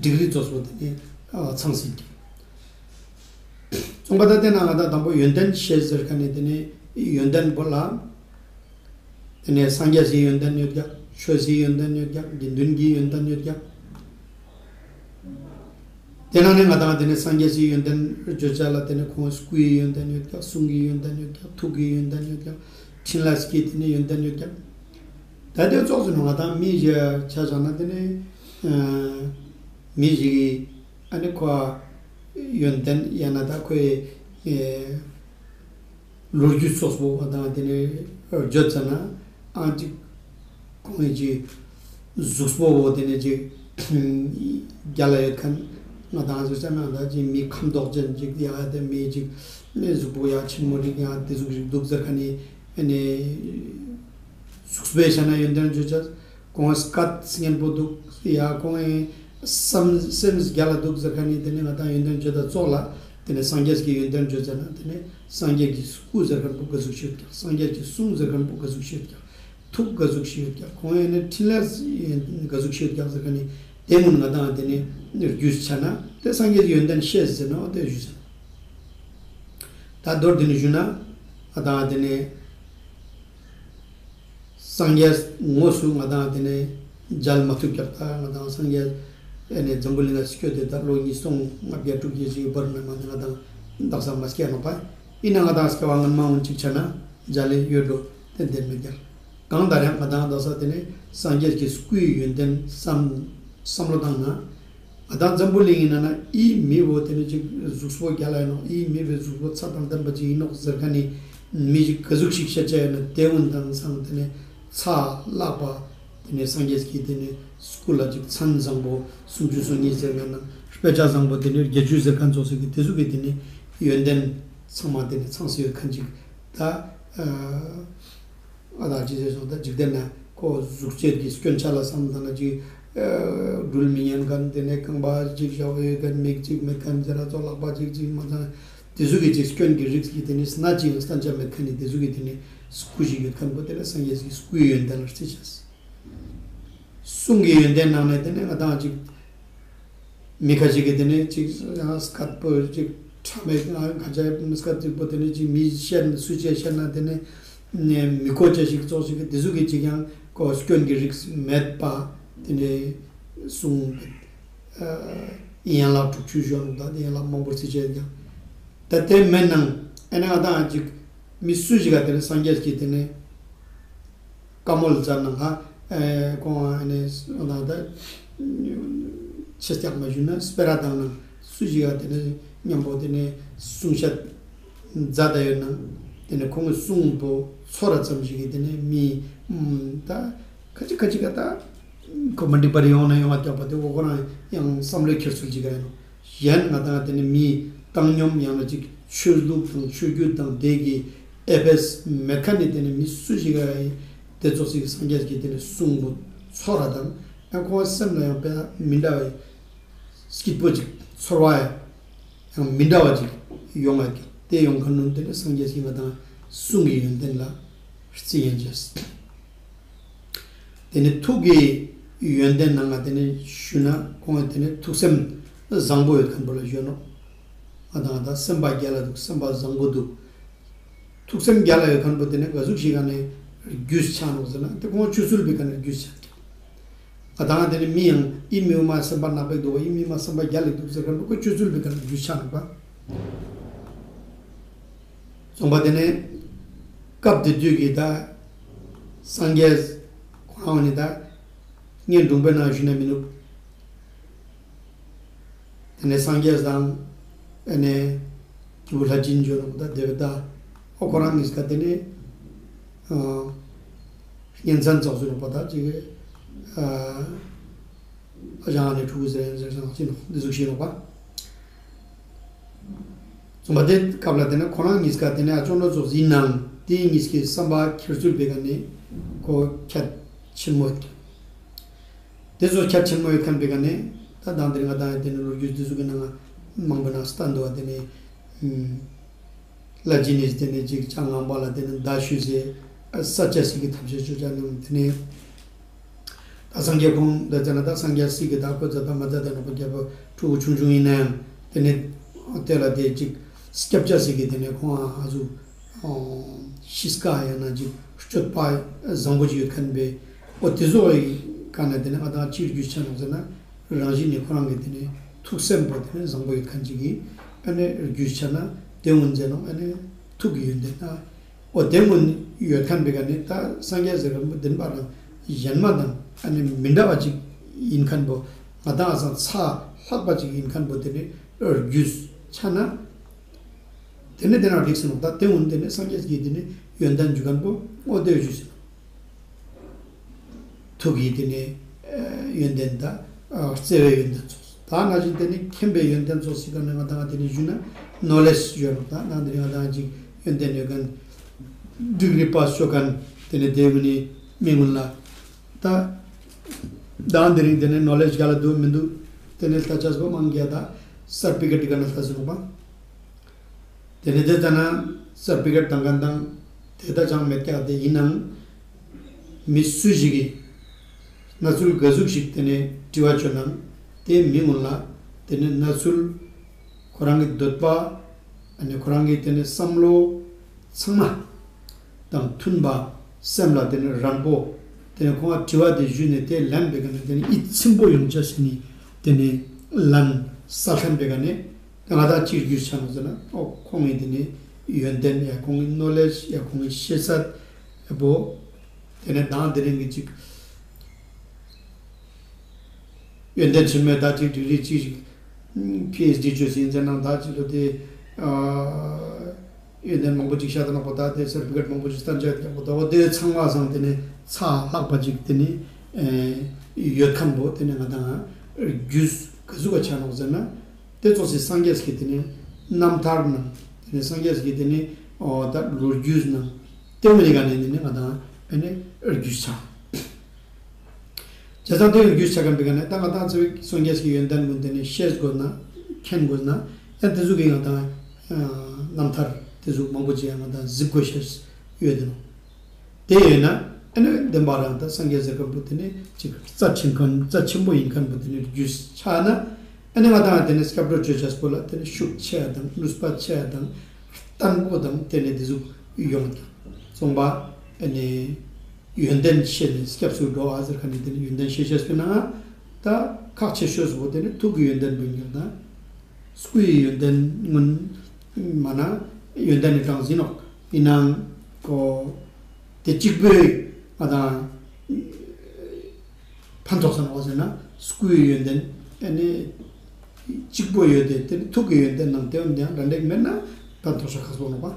ཌིག་རི་ཙོགས་པོ་ཏེ་ནེ་ཨ་ཚང་སེ་ཀྱག། སོང་པ་ད་ཏེ་ནང་ང་དང་དང་པོ་ཡོན་ཏན་ཤེས་ཟེར་ཁན་ནི་ཏེ་ནེ་ཡོན་ཏན་པོ་ལ་ཏེ་ནེ་སངས་རྒྱས་སི་ཡོན་ཏན་ཡོད་ཀྱག། ཆོས་སི་ཡོན་ཏན་ཡོད་ཀྱག། དགེ་འདུན་གྱི་ཡོན་ཏན་ཡོད་ཀྱག། ཏེ་ནང་ནེ་ང་དང་ཏེ་ནེ་སངས་རྒྱས་སི་ཡོན་ཏན་བརྗོད་ཅེས་ལ་ཏེ་ནེ་ཁོང་སྐུའི་ཡོན་ཏན་ཡོད་ཀྱག། གསུང་གི་ཡོན་ཏན་ཡོད་ཀྱག། ཐུགས་ཀྱི་ཡོན་ཏན་ཡོད་ཀྱག། ཕྲིན་ལས་ཀྱི་ཏེ་ནེ་ཡོན་ཏན་ཡོད་ཀྱག། ད་ཏེ་ཙོགས་སུ་ང་དང་མི་ཞིག་ཆ་བཞག་ན་ཏེ་ནེ་ཨ་མི་ཞིག་གི་ཨ་ནི་ཁོ་ཡོན་ཏན་ཡང་ན་ད་ཁོའི་ཨེ་ལོ་རྒྱུས་ཙོགས་པོ་ང་དང་ཏེ་ནེ་བརྗོད་ཙ་ན་ཨ་ཅིག་ཁོང་གི་ཅིག་གཟུགས་པོ་བོ་ཏེ་ནེ་ཅིག་རྒྱལ་ལ་ཡོད་ཁན་ང་དང་ཟེར་ཙ་ན་ད་ཅིག་མི་ཁམས་མདོག་ཅན་ཅིག་ཡ་ཏེ་མི་ཅིག་ནི་གཟུགས་པོ་ཡ་ཆེན་མོ་ཅིག་ཡ་ཏེ་ཟུག་ཅིག་འདུག་ཟེར་ཁན་ནི་ཨ་ནི་གཟུགས་པོའི་ཆ་ན་ཡོན་ཏན་བརྗོད་ཅེས། ཁོང་སྐད་སྙན་པོ་འདུག་ཡ། ཁོང་སེམས་སེམས་རྒྱལ་ལ་འདུག་ཟེར་ཁན་ནི་དེ་ནེ་ང་དང་ཡོན་ཏན་བརྗོད་ད་ཙོགས་ལ་དེ་ནེ་སངས་རྒྱས་ཀྱི་ཡོན་ཏན་བརྗོད་ཟེར་ན་དེ་ནེ་སངས་རྒྱས་ཀྱི་སྐུ་ཟེར་ཁན་པོ་ག་ཟུག་ཤེས་ཀྱག་སངས་རྒྱས་ཀྱི་གསུང་ཟེར་ཁན་པོ་ག་ཟུག་ཤེས་ཀྱག་ཐུགས་ག་ཟུག་ཤེས་ཀྱག་ཁོང་ཡང་ནི་ཕྲིན་ལས་ག་ཟུག་ཤེས་ཀྱག་ཟེར་ཁན་ནི་དེ་ངུན་ང་དང་དེ་ནེ་རྒྱུས་ཆ་ན་དེ་སངས་རྒྱས་ཀྱི་ཡོན་ཏན་ཤེས་ཟེར་ན་འོ་དེ་ཞུ་ཟེར། ད་མདོར་དེ་ནེ་ཞུ་ན་ང་དང་དེ་ནེ་སངས་རྒྱས་དངོས་སུ་ང་དང་དེ་ནེ་མཇལ་མ་ཐུབ་ཀྱག་ད་ང་དང་སངས་རྒྱས་ཨེ་ནེ་འཛམ་བུ་གླིང་ང་སྐྱོད་དེ་ད་ལོ་ཉིས་སྟོང་ལྔ་བརྒྱ་དྲུག་ཅུ་ཞིག་བར་ན་མ་ནེ་ང་དང་དག་ས་མ་སྐྱེས་ནོག་པ། ཨིན་ན་ང་དང་སྐྱེ་བ་སྔན་མ་འོན་ཅིག་ཆ་ན་མཇལ་ལེ་ཡོད་འགྲོ་ཏན་ཏན་མེད་ཀྱག་གང་ལྟར་ཡང་ང་དང་དག་ས་དེ་ནེ་སངས་རྒྱས་ཀྱི་སྐུའི་ཡོན་ཏན་བསམ་བསམ་བློ་བཏང་ན། ང་དང་འཛམ་བུ་གླིང་ཨིན་ན་ན་འི་མི་བོ་དེ་ནེ་ཅིག་གཟུགས་པོ་རྒྱལ་ལ་ཡིན་ནོག་འི་མི་བོའི་གཟུགས་པོ་ཚད་དང་ལྡན་པ་ཅིག་ཡིན་ནོག་ཟེར་ཁན་ནི་མི་ཅིག་ག་ཟུག་ཤིག་ཤེས་ཆ་ཡོད་ན་དེ་འོན་དང་སང་དེ་ནེ་ཚ་ལག་པ་དེ་ནེ་སངས་རྒྱས་ཀྱི་དེ་ནེ་སྐུ་ལ་ཅིག་མཚན་བཟང་པོ་སུམ་ཅུ་སོ་གཉིས་ཟེར་ཁན་ནང་དཔེ་ཆ་བཟང་པོ་དེ་ནེ་བརྒྱད་ཅུ་ཟེར་ཁན་ཙོགས་ཤིག་གི་དེ་ཟུག་གི་དེ་ནེ་ཡོན་ཏན་ཚང་མ་དེ་ནེ་ཚང་སེ་ཡོད་ཁན་ཅིག་ད་ཨ་ང་དང་ཅི་ཟེར་སོང་ད་འཇིག་རྟེན་ན་ཁོ་གཟུགས་བྱད་ཀྱི་སྐྱོན་ཆ་ལ་བསམ་ད་ན་ཅིག་ཨ་འགྲུལ་མི་ཉན་ཁན་དེ་ནེ་རྐང་པ་ཅིག་ཞོག་ཡོད་ཁན་མིག་ཅིག་མེད་ཁན་ཟེར་ར་ཙོགས་ལག་པ་ཅིག་ཅིག་མ་ཚང་དེ་ཟུག་གི་ཅིག་སྐྱོན་གྱི་རིགས་ཀྱི་དེ་ནེ་སྣ་ཅིག་ཡང་སྟན་ཆ་མེད་ཁན་ནི་དེ་ཟུག་གི་དེ་ནེ་སྐུ་ཞིག་ཡོད་ཁན་པོ་དེ་ལ་སངས་རྒྱས་ཀྱི་སྐུའི་ཡོན་ཏན་ལ་རྩི་ཆ། གསུང་གི་ཡོན་ཏན་ནང་ནེ་དེ་ནེ་ང་དང་ཅིག་མི་ཁ་ཅིག་གི་དེ་ནེ་ཅིག་ཡང་སྐད་པོ་ཅིག་ཕྲ་མེད་ང་ཁ་ཅིག་མི་སྐད་ཅིག་པོ་དེ་ནེ་ཅིག་མི་བཤད་ན་སུ་ཅིག་བཤད་ན་དེ་ནེ་མི་གོ་ཅེས་ཤིག་ཙོགས་ཤིག་གི་དེ་ཟུག་གི་ཅིག་ཡང་ཁོ་སྐྱོན་གྱི་རིགས་མེད་པ་དེ་ནེ་གསུང་ཡན་ལག་དྲུག་ཅུ་ཞུ་ནོག་ད་དེ་ཡན་ལག་མང་པོ་རྩི་ཆ་ཡོད་ཀྱག་ད་དེ་མེན་ནང་ཨེ་ནེ་ང་དང་ཅིག་མི་སུ་ཞིག་ག་དེ་ནེ་སངས་རྒྱས་ཀྱི་དེ་ནེ་བཀའ་མོལ་ཙམ་ནང་ཧ་ཨེ་ཁོང་ཨེ་ནེ་ང་དང་ད་ཆེ་རྒྱག་མ་ཞུ་ན་སྤེ་ར་བཏང་ནང་སུ་ཞིག་ག་དེ་ནེ་མཉམ་པོ་དེ་ནེ་གསུང་བཤད་མཛད་ད་ཡོད་ནང་དེ་ནེ་ཁོང་གི་གསུང་པོ་ཚོར་ར་ཙམ་ཞིག་གི་དེ་ནེ་མི་ད་ཁ་ཅིག་ཁ་ཅིག་ག་ད་ཁོ་མ་འགྲིག་པ་རེ་ཡོང་ན་ཡོང་བ་རྒྱག་པ་དེ་འོ་ཁོ་རང་ཡང་བསམ་བློའི་འཁྱེར་ཚུལ་ཅིག་ག་ཡིན་ནོག་གཞན་ང་དང་དེ་ནེ་མི་བཏང་སྙོམས་ཡང་ན་ཅིག་ཆོས་ལུགས་དང་ཆོས་བརྒྱུད་དང་དེ་གི་ཨེ་ཕེས་མེད་ཁན་ནི་དེ་ནེ་མི་སུ་ཞིག་ག་ཡིན་དེ་ཙོགས་ཤིག་སངས་རྒྱས་ཀྱི་དེ་ནེ་གསུང་པོ་ཚོར་ར་དང་ཡང་ཁོང་སེམས་ལ་ཡང་དཔེ་མི་འདྲ་བའི་སྐྱིད་པོ་ཅིག་ཚོར་བ་ཡང་མི་འདྲ་བ་ཅིག་ཡོང་ང་ཀྱག་དེ་ཡོང་ཁན་ནི་དེ་ནེ་སངས་རྒྱས་ཀྱི་ང་དང་གསུང་གི་ཡོན་ཏན་ལ་རྩི་ཡན་ཅེས། དེ་ནེ་ཐུགས་ཀྱི་ཡོན་ཏན་ནང་ང་དེ་ནེ་ཞུ་ན་ཁོང་ངི་དེ་ནེ་ཐུགས་སེམས་བཟང་པོ་ཡོད་ཁན་པོ་ལ་ཞུ་ནོག་ང་དང་ད་སེམས་པ་རྒྱལ་ལ་འདུག་སེམས་པ་བཟང་པོ་འདུག་ཐུགས་སེམས་རྒྱལ་ལ་ཡོད་ཁན་པོ་དེ་ནེ་ག་ཟུག་ཞིག་ག་ནེ་རྒྱུས་ཆ་ནོག་ཟེར་ན་དེ་ཁོང་ཆོས་ཚུལ་བའི་ཀ་ནེ་རྒྱུས་ཆ་ཀྱག་ང་དང་དེ་ནེ་མི་ཡང་འི་མི་བོ་མ་སེམས་པ་ནག་པོ་འདུག་འི་མི་མ་སེམས་པ་རྒྱལ་ལ་འདུག་ཟེར་ཁན་པོ་ཁོ་ཆོས་ཚུལ་བའི་ཀ་ནེ་རྒྱུས་ཆ་ནོག་པ། ཙོང་པ་དེ་ནེ་སྐབས་དེ་དུས་ཀྱི་ད་སངས་རྒྱས་ཁོ་རང་ནི་ད་ངའི་སྒྲུང་པའི་ནང་ཞུ་ན་མི་ནུག་དེ་ནེ་སངས་རྒྱས་དང་ཨེ་ནེ་སྐྱེས་བུ་ལྷས་བྱིན་ཞུ་ནོག་ད་དེ་བོ་ད་ཨོ་ཁོ་རང་གཉིས་ཀ་དེ་ནེ་ཨ་གཉེན་ཚན་ཙོགས་ཞུ་ནོག་པ་ད་ཅིག་ཨ་ཨ་ཞང་ཨ་ནེ་ཕྲུ་གུ་ཟེར་ཡང་ཟེར་ཟེར་ནོག་ཅི་ནོག་འདི་ཟུག་ཞུ་ནོག་པ། ཙོང་པ་དེ་སྐབས་ལ་དེ་ནེ་ཁོ་རང་གཉིས་ཀ་དེ་ནེ་ཨ་ཅོ་ནོ་ཙོགས་ཡིན་ནང་དེ་གཉིས་ཀྱི་བསམ་པ་འཁྱེར་ཚུལ་བའི་ཀ་ནེ་ཁོ་ཁྱད་ཆེན་མོ་ཡོད་ཀྱག་དེ་ཙོགས་ཁྱད་ཆེན་མོ་ཡོད་ཁན་པའི་ཀ་ནེ་ད་དང་དེ་རིང་ང་དང་ཡང་དེ་ནེ་ལོ་རྒྱུས་དེ་ཙོགས་ཀྱི་ནང་ང་མང་པོ་ནང་སྟན་འདུག་པ། དེ་ནེ་ལྷས་བྱིན་ནི་དེ་ནེ་ཅིག་བྱང་ངང་པ་ལ་དེ་ནེ་མདའ་གཞུས་སེ་ས་ཆ་ཞིག་གི་ཐབས་ཤེས་ཅོ་ཅ་ནང་དེ་ནེ་ད་སངས་རྒྱས་ཁོང་ད་ཙ་ན་ད་སངས་རྒྱས་སི་གི་ད་ཁོ་ཙ་ད་མ་ཙ་ད་ནོ་པ་རྒྱལ་པོ་ཕྲུ་གུ་ཆུང་ཆུང་ཡིན་ནའང་དེ་ནེ་དེ་ལ་དེ་ཅིག་སྐྱབས་ཆ་ཞིག་གི་དེ་ནེ་ཁོང་ཨ་ཟུ་ཤིས་ཀ་ཡང་ན་ཅིག་སྤྱོད་པ་བཟང་པོ་ཅིག་ཡོད་ཁན་པའི་འོ་དེ་ཟུག་གི་ཀ་ནེ་དེ་ནེ་ང་དང་ཅིག་རྒྱུས་ཆ་ནོག་ཟེར་ན་རང་བཞིན་ནི་ཁོ་རང་གི་དེ་ནེ་ཐུགས་སེམས་པོ་དེ་ནེ་བཟང་པོ་ཡོད་ཁན་ཅིག་གི་ཨ་ནེ་རྒྱུས་ཆ་ན་དེ་ངུན་ཟེར་ནོག་ཨ་ནེ་ཐུགས་ཀྱི་ཡོན་ཏན་ཨ། འོ་དེ་ངུན་ཡོད་ཁན་པའི་ཀ་ནེ་ད་སངས་རྒྱས་ཟེར་ཁན་པོ་བདེན་པ་རང་གཞན་མ་དང་ཨ་ནེ་མི་འདྲ་བ་ཅིག་ཡིན་ཁན་པོ་ང་དང་ཨ་སང་ཚ་ལྷག་པ་ཅིག་ཡིན་ཁན་པོ་དེ་ནེ་རྒྱུས་ཆ་ན་དེ་ནེ་དེ་ན་འགྲིག་སེ་ནོག་ད་དེ་ངུན་དེ་ནེ་སངས་རྒྱས་ཀྱི་དེ་ནེ་ཡོན་ཏན་རྒྱུ་ཁན་པོ་འོ་དེ་ཞུས་སེ་ནོག་ཐུགས་ཀྱི་དེ་ནེ་ཡོན་ཏན་ད་བརྩེ་བའི་ཡོན་ཏན་ཙོགས། ད་ན་ཅིག་དེ་ནེ་མཁྱེན་པའི་ཡོན་ཏན་ཙོགས་ཤིག་ག་ནེ་ང་དང་དེ་ནེ་ཞུ་ན་ནོ་ལེཇ་ཞུ་ནོག་ད་ནང་དེ་ནེ་ང་དང་ཅིག་ཡོན་ཏན་ཡོད་ཁན་ཌིག་རི་པཱས་ཅོ་ཁན་དེ་ནེ་དེ་ངུན་ནི་མི་ངུན་ལ་ད་ དང་དེ་རིང་དེ་ནས་ནོ་ལེཇ་ག་ལ་འདུག་མི་འདུག་དེ་ནས་ལྟ་ཆས་པོ་མང་ག་ད་སར་ཕི་ཀེཊ་ག་ན་ལྟ་ཟེར་ནོག་པ། དེ་ནས་དེ་ལྟ་ན་སར་ཕི་ཀེཊ་བཏང་མཁན་དང་དེ་ལྟ་ཅང་མེད་ཀྱག་དེ་ཡིན་ནའང་མི་སུ་ཞིག་གིས་གནས་ཚུལ་ག་ཟུག་ཞིག་དེ་ནས་དྲི་བ་བཅོ་ནའང་དེ་མི་ཀུན་ལ་དེ་ནས་གནས་ཚུལ་ཁོ་རང་གི་འདོད་པ་ཨ་ནི་ཁོ་རང་གི་དེ་ནས་བསམ་བློ་ཚང་མ་དང་མཐུན་པ་སེམས་ལ་དེ་ནས་རན་པོ་དེ་ནས་ཁོང་ལ་དྲི་བ་དེ་ཞུས་ནས་དེ་ལན་པའི་ཀ་ནས་དེ་ནས་ཡིད་ཚིམ་པོ་ཡོང་ཆ་ཞིག་ནི་དེ་ནས་ལན་སལ་མཁན་པའི་ཀ་ནས་ང་དང་ཅིག་རྒྱུས་ཆ་ནོག་ཟེར་ན་ཨོ་ཁོང་གི་དེ་ནས་ཡོན་ཏན་ཡ་ཁོང་གི་ནོ་ལེཇ་ཡ་ཁོང་གི་ཤེས་ཚད་པོ་དེ་ནས་དང་དེ་རིང་གི་ཅིག་ཡོན་ཏན་ཆེན་མོའི་ད་ཅིག་ཌིག་རི་ཅིག་ཞིག་པི་ཨེཆ་ཌི་བཅོས་ཟིན་ཟེར་ནའང་ད་ཅིག་ལོ་དེ་ཨ་ཡོན་ཏན་མང་པོ་ཅིག་བཤད་ད་ནོག་པ། ད་དེ་སར་ཕི་ཀེཊ་མང་པོ་ཅིག་སྟན་ཆ་ཡོད་པ་ད་འོ་དེ་ཚང་མ་སང་དེ་ནས་ཚ་ལྷག་པ་ཅིག་དེ་ནས་ཨེ་ཡོད་མཁན་པོ་དེ་ནས་ང་དང་རྒྱུས་ག་ཟུག་ག་ཆ་ནོག་ཟེར་ན་དེ་ཙོགས་སི་སངས་རྒྱས་ཀྱི་དེ་ནས་རྣམ་ཐར་ནང་དེ་ནས་སངས་རྒྱས་ཀྱི་དེ་ནས་ཨོ་ད་ལོ་རྒྱུས་ནང་དེ་མི་ནི་ག་ནས་དེ་ནས་ང་དང་ཨེ་ནས་རྒྱུས་ཆ། བྱས་ཙང་དེ་ཡང་རྒྱུས་ཆ་མཁན་པའི་ཀ་ནས་ད་ང་དང་ཚེ་བའི་སངས་རྒྱས་ཀྱི་ཡོན་ཏན་ཀུན་དེ་ནས་ཤེས་དགོས་ན་མཁྱེན་དགོས་ན་ཡང་དེ་ཟུག་གི་ང་དང་རྣམ་ཐར་དེ་ཟུག་མང་པོ་ཅིག་ཡང་ང་དང་གཟིགས་དགོས་ཤེས་ཡོད་དེ་ནོག། དེ་ཡོད་ན་ཨ་ནི་བདེན་པ་རང་ད་སངས་རྒྱས་ཟེར་མཁན་པོ་དེ་ནས་ཅིག་རྩ་ཆེན་མཁན་རྩ་ཆེན་པོ་ཡིན་མཁན་པོ་དེ་ནས་རྒྱུས་ཆ་ན་ཨ་ནི་ང་དང་དེ་ནས་སྐྱབས་འགྲོ་བཅོ་ཆས་པོ་ལ་དེ་ནས་ཤུགས་ཆེ་ཡ་དང་ནུས་པ་ཆེ་ཡ་དང་བརྟན་པོ་དང་དེ་ནས་དེ་ཟུག་ཡོང་། ཙོང་པ་ཨ་ནི་ཡོན་ཏན་ཤེས་ནས་སྐྱབས་སུ་འགྲོ་བ་ཟེར་མཁན་ནི་དེ་ནི་ཡོན་ཏན་ཤེས་ཤེས་པའི་ནང་ད་ཁག་ཆེ་ཤོས་པོ་དེ་ནི་ཐུགས་ཀྱི་ཡོན་ཏན་འབུལ་རྒྱུ་དང་སྐུའི་ཡོན་ཏན་སྔོན་མ་ན་ཡོན་ཏན་ནི་གྲངས་ཡིན་ནོག། ཡིན་ནའང་ཁོ་དེ་གཅིག་པོས་ང་དང་ཕན་ཐོགས་ས་ནོག་ཟེར་ན་སྐུའི་ཡོན་ཏན་ཨ་ནི་གཅིག་པོ་ཡོད་དེ་དེ་ནི་ཐུགས་ཀྱི་ཡོན་ཏན་ནང་དེ་ཡང་འདྲ་འདྲ་མེད་ན་ཕན་ཐོགས་ཤ་ཁག་པོ་ནོག་པ།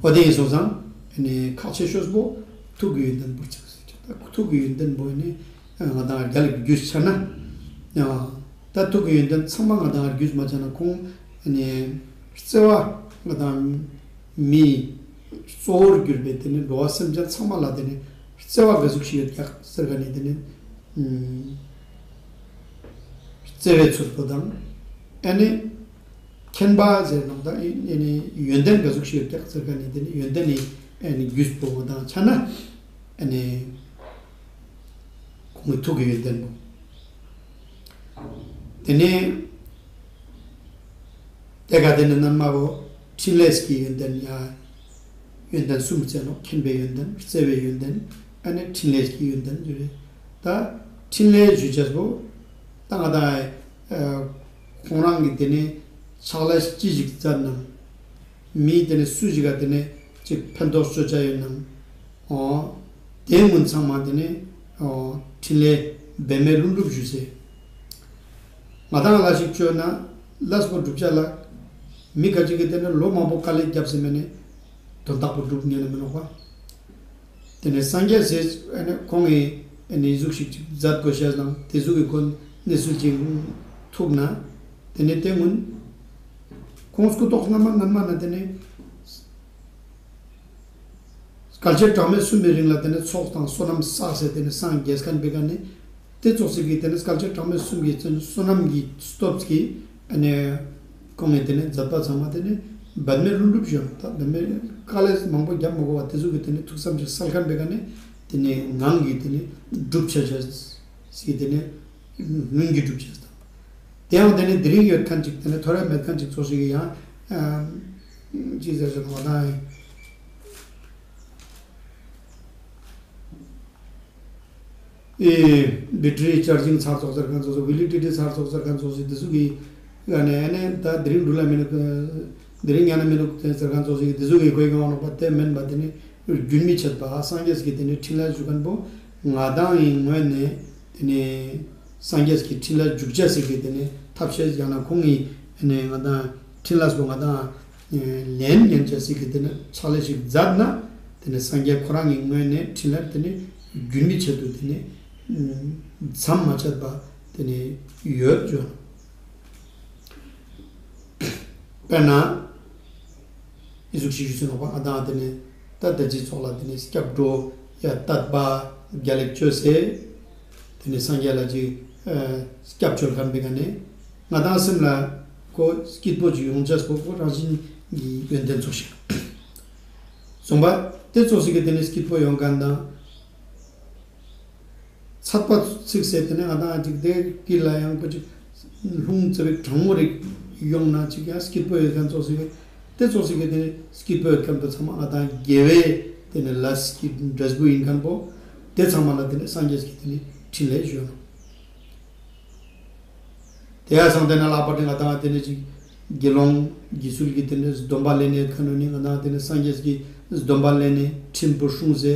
འོ་དེ་ཡིན་སོང་ཙང་ཨ་ནི་ཁག་ཆེ་ཤོས་པོ་ཐུགས་ཀྱི་ཡོན་ཏན་འབུལ་ཆ་ཟེར་ད་ཐུགས་ཀྱི་ཡོན་ཏན་པོ་ཨ་ནི་ང་དང་རྒྱལ་ལ་རྒྱུས་ཆ་ན་ཡང་ད་ཐུགས་ཀྱི་ཡོན་ཏན་ཚང་མ་ང་དང་རྒྱུས་མ་ཆ་ན་ཁོང་ཨ་ནི་བརྩེ་བ་ང་དང་མི་གཙོ་བོར་གྱུར་པའི་དེ་ནི་འགྲོ་བ་སེམས་ཅན་ཚང་མ་ལ་དེ་ནི་བརྩེ་བ་ག་ཟུག་ཞིག་ཡོད་ཀྱག་ཟེར་ག་ནི་དེ་ནི་བརྩེ་བའི་ཚུལ་པོ་དང་ཨ་ནི་མཁྱེན་པ་ཟེར་ནོག་ད་ཨ་ནི་ཡོན་ཏན་ག་ཟུག་ཞིག་ཡོད་ཀྱག་ཟེར་ག་ནི་དེ་ནི་ཡོན་ཏན་ནི་ཨ་ནི་རྒྱུས་པོ་ང་དང་ཆ་ན་ཨ་ནི་ཁོང་གི་ཐུགས་ཀྱི་ཡོན་ཏན་པོ། དེ་ནས་དེ་ག་དེ་ནས་སྣན་མ་བོ་ཕྲིན་ལས་ཀྱི་ཡོན་ཏན་ཡ་ཡོན་ཏན་གསུམ་བརྩི་ནོག། མཁྱེན་པའི་ཡོན་ཏན་བརྩེ་བའི་ཡོན་ཏན་ཨ་ནི་ཕྲིན་ལས་ཀྱི་ཡོན་ཏན་ཟེར་རེད། ད་ཕྲིན་ལས་ཞུ་ཆས་པོ་ད་ང་དང་ཁོང་རང་གི་དེ་ནས་ཕྱག་ལས་ཅི་ཞིག་མཛད་ནམ། མི་དེ་ནས་སུ་ཞིག་ག་དེ་ནས་ཅིག་ཕན་ཐོགས་ཅོ་ཆ་ཡོད་ནམ། འོ། དེ་སྔོན་ཚང་མ་དེ་ནས་འོ་ཕྲིན་ལས་འབད་མེད་ལྷུན་གྲུབ་ཞུས་སེ། ང་དང་ལ་ཞིག་བཅོས་ན་ལས་པོ་སྒྲུབ་ཆ་ལ་མི་ཁ་ཅིག་གི་དེ་ནས་ལོ་མང་པོ་དཀའ་ལས་བརྒྱབ་སེ་མེད་ནས་དོན་དག་པོ་སྒྲུབ་ཉན་ན་མི་ནོག་པ། དེ་ནས་སངས་རྒྱས་ཟེར་ཨ་ནི་ཁོང་གིས་ཨ་ནི་ཟུག་ཞིག་ཅིག་མཛད་དགོས་ཤེས་ལང་དེ་ཟུག་གི་ཁོང་གནས་ཚུལ་ཅིག་ཐུག་ན་དེ་ནས་དེ་སྔོན་ཁོང་སྐུ་ཐོག་སྔ་མ་སྔ་མ་ན་དེ་ནས་སྐལ་ཆེན་གྲངས་མེད་གསུམ་པའི་རིང་ལ་དེ་ནས་ཚོགས་དང་བསོད་ནམས་བསགས་སེ་དེ་ནས་སངས་རྒྱས་མཁན་པའི་ཀ་ནས་དེ་ཚོགས་སེ་གི་དེ་ནས་སྐལ་ཆེན་གྲངས་མེད་གསུམ་གྱི་བསོད་ནམས་ཀྱི་སྟོབས་ཀྱིས་ཨ་ནི་ཁོང་གིས་དེ་ནས་མཛད་པ་ཚང་མ་དེ་ནས་འབད་མེད་ལྷུན་གྲུབ་བྱུང་། ད་འབད་མེད་དཀའ་ལས་མང་པོ་བརྒྱབ་མ་དགོས་པ་དེ་ཚོ་གི་དེ་ནས་ཐུགས་བསམ་ཅིག་སལ་མཁན་པའི་ཀ་ནས་དེ་ནས་ངང་གིས་དེ་ནས་འགྲུབ་ཆ་ཆ་སི་དེ་ནས་ལྷུན་གྱིས་གྲུབ་ཆ་དང་། དེ་ཡང་དེ་ནས་དེ་རིང་ཡོད་མཁན་ཅིག་དེ་ནས་ཐོ་རེ་མེད་མཁན་ཅིག་ཚོགས་ཤིག་གི་ཡང་ཅི་ཟེར་ཟེར་བ་དང་ཨེ་བེ་ཊི་རི་ཅར་ཇིང་ཚར་ཚོགས་ཟེར་མཁན་ཚོགས་སི་ཝི་ལི་ཌི་ཊི་ཚར་ཚོགས་ཟེར་མཁན་ཚོགས་སི་དེ་ཚོ་གི་ཡང་ནས་ཨ་ནི་ད་དེ་རིང་འགྲུལ་ལ་མི་འདུག་དེ་རིང་ཡང་ན་མི་འདུག་དེ་ཟེར་མཁན་ཚོགས་སི་དེ་ཚོ་གི་གོ་ཡི་གང་བ་ནོག་པ་དེ་མིན་པ་དེ་ནི་རྒྱུན་མི་ཆད་པ་སངས་རྒྱས་ཀྱི་དེ་ནི་ཕྲིན་ལས་ཞུ་མཁན་པོ་ང་དང་ཡིན་ངོས་ནས་དེ་ནི་སངས་རྒྱས་ཀྱི་ཕྲིན་ལས་འཇུག་བྱ་ཟེར་གི་དེ་ནི་ཐབས་ཤེས་ཡང་ན་ཁོང་གི་ཨ་ནི་ང་དང་ཕྲིན་ལས་པོ་ང་དང་ལན་ཉན་བྱ་ཟེར་གི་དེ་ནི་ཕྱག་ལས་ཤིག་མཛད་ན་དེ་ནི་སངས་རྒྱས་ཁོ་རང་གི་ངོས་ནས་ཕྲིན་ལས་དེ་ནི་རྒྱུན་མི་ཆད་དུ་དེ་ནི་མཚམས་མ་ཆད་པ་དེ་ནི་ཡོད་འཇོག། དཔེར་ན་ཨི་ཟུག་ཞིག་ཞུས་ནོག་པ། ང་དང་དེ་ནི་ད་དེ་ཅི་ཚོགས་ལ་དེ་ནི་སྐྱབས་འགྲོ་ཡ་དད་པ་རྒྱལ་ལེགས་བཅོས་སེ། དེ་ནས་སངས་རྒྱས་ལ་ཅིག་ཨ་སྐྱབས་བཅོལ་མཁན་པའི་ཀ་ནས་ང་དང་སེམས་ལ་ཁོ་སྐྱིད་པོ་ཅིག་ཡོང་ཅེས་པོ་ཁོ་རང་བཞིན་གྱི་ཡོན་ཏན་ཚོགས་ཤིག་སོང་པ། དེ་ཚོགས་སི་གི་དེ་ནས་སྐྱིད་པོ་ཡོང་མཁན་དང་། ཚད་པ་ཚིག་སེ་དེ་ནས་ང་དང་ཅིག་དེ་དཀྱིལ་ལ་ཡང་ཁོ་ཅིག་ལྷུང་ཙེ་བའི་གྲང་མོ་རིག་ཡོང་ན་ཅིག་ཡང་སྐྱིད་པོ་ཡོད་མཁན་ཚོགས་སི་གི། དེ་ཚོགས་སི་གི་དེ་ནས་སྐྱིད་པོ་ཡོད་མཁན་པོ་ཚང་མ་ང་དང་དགེ་བའི་དེ་ནས་ལས་ཀྱི་འབྲས་བུ་ཡིན་མཁན་པོ། དེ་ཚང་མ་ལ་དེ་ནས་སངས་རྒྱས་ཀྱི་དེ་ནས་ཕྲིན་ལས་ཞུ་ནོག་དེ་ཡང་སང་དེ་ནས་ལྷག་པར་དུ་ང་དང་དེ་ནས་ཅིག་དགེ་སློང་དགེ་ཚུལ་གྱི་དེ་ནས་སྡོམ་པ་ལེན་ནས་ཁ་ནོ་ནི་ང་དང་དེ་ནས་སངས་རྒྱས་ཀྱི་སྡོམ་པ་ལེན་ནས་ཁྲིམས་པོ་སྲུང་སེ།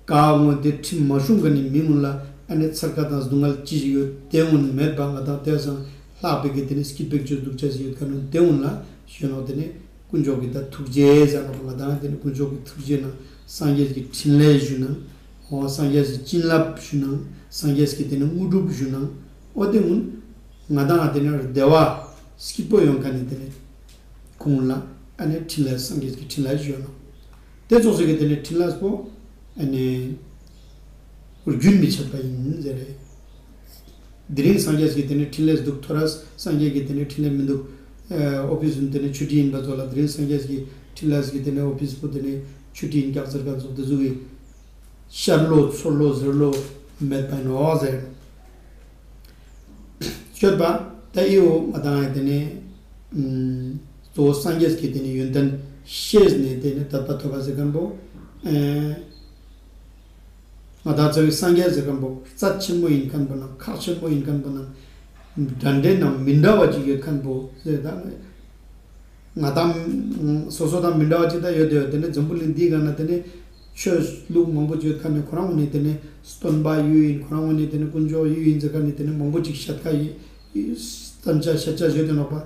ག་སྔོན་དེ་ཁྲིམས་མ་སྲུང་མཁན་ནི་མི་ཀུན་ལ་ཨ་ནི་ཚེར་ཁ་དང་སྡུག་བསྔལ་ཅི་ཞིག་ཡོད་དེ་ཀུན་མེད་པ་ང་དང་དེ་ཡང་སང་ལྷག་པའི་གི་དེ་ནས་སྐྱིད་པོ་ཅིག་འདུག་ཅེས་ཡོད་ཁ་ནོ་དེ་ཀུན་ལ་ཞུ་ནོག་དེ་ནས་དཀོན་མཆོག་གི་ད་ཐུགས་རྗེ་ཟེར་ནོག་ང་དང་དེ་ནས་དཀོན་མཆོག་གི་ཐུགས་རྗེ་ནང་སངས་རྒྱས་ཀྱི་ཕྲིན་ལས་ཞུ་ནང་། འོ་སངས་རྒྱས་ཀྱི་བྱིན་རླབས་ཞུ་ནང་། སངས་རྒྱས་ཀྱི་དེ་ནས་དངོས་གྲུབ་ཞུ་ནང་། འོ་དེ་ཀུན་ང་དང་དེ་ནས་བདེ་བ་སྐྱིད་པོ་ཡོང་མཁན་ནི་དེ་ནས་ཁོང་ལ་ཨ་ནི་ཕྲིན་ལས་སངས་རྒྱས་ཀྱི་ཕྲིན་ལས་ཞུ་ནང་། དེ་ཚོགས་སི་གི་དེ་ནས་ཕྲིན་ལས་པོ་ཨ་ནི་རྒྱུན་མི་འཆད་པ་ཡིན་ཟེར་རེད། དེ་རིང་སངས་རྒྱས་ཀྱི་དེ་ནས་ཕྲིན་ལས་འདུག་ཐོ་རས་སངས་རྒྱས་ཀྱི་དེ་ནས་ཕྲིན་ལས་མི་འདུག་ཨ་ཨོ་ཕིས་དེ་ནས་ཆུ་ཊི་ཡིན་པ་ཚོགས་ལ་དེ་རིང་སངས་རྒྱས་ཀྱི་ཕྲིན་ལས་ཀྱི་དེ་ནས་ཨོ་ཕིས་པོ་དེ་ནས་ཆུ་ཊི་ཡིན་ཀྱག་ཟེར་མཁན་ཚོགས་དེ་ཚོ་གི་ཤར་ལྷོ་ཚུར་ལྷོ་ཟུར་ལྷོ་མེད་པ་ཡིན་ནོག་ཟེར། སྤྱོད་པ་ད་ཨི་བོ་ང་དང་ཡང་དེ་ནས་ཨམ་གཙོ་བོ་སངས་རྒྱས་ཀྱི་དེ་ནས་ཡོན་ཏན་ཤེས་ནས་དེ་ནས་དད་པ་ཐོབ་པ་ཟེར་མཁན་པོ་ཨེ། ང་དང་ཚོ་བའི་སངས་རྒྱས་ཟེར་མཁན་པོ་རྩ་ཆེན་མོ་ཡིན་མཁན་པོ་ནང་ཁག་ཆེན་མོ་ཡིན་མཁན་པོ་ནང་འདྲ་འདྲའི་ནང་མི་འདྲ་བ་ཅིག་ཡོད་མཁན་པོ་ཟེར་ད་ནི། ང་དང་སོ་སོ་དང་མི་འདྲ་བ་ཅིག་ད་ཡོད་དེ་ཡོད། དེ་ནས་འཛམ་བུ་གླིང་འདིའི་སྒང་ན་དེ་ནས་ཆོས་ལུགས་མང་པོ་ཅིག་ཡོད་མཁན་ནི་ཁོ་རང་ངོས་ནས་དེ་ནས་སྟོན་པ་ཡུལ་ཡིན། ཁོ་རང་ངོས་ནས་དེ་ནས་དཀོན་མཆོག་ཡུལ་ཡིན་ཟེར་མཁན་ནི་དེ་ནས་མང་པོ་ཅིག་བཤད་ཁ་ཡིན། བསྟན་བྱ་བཤད་བྱ་ཡོད་དེ་ནོག་པ།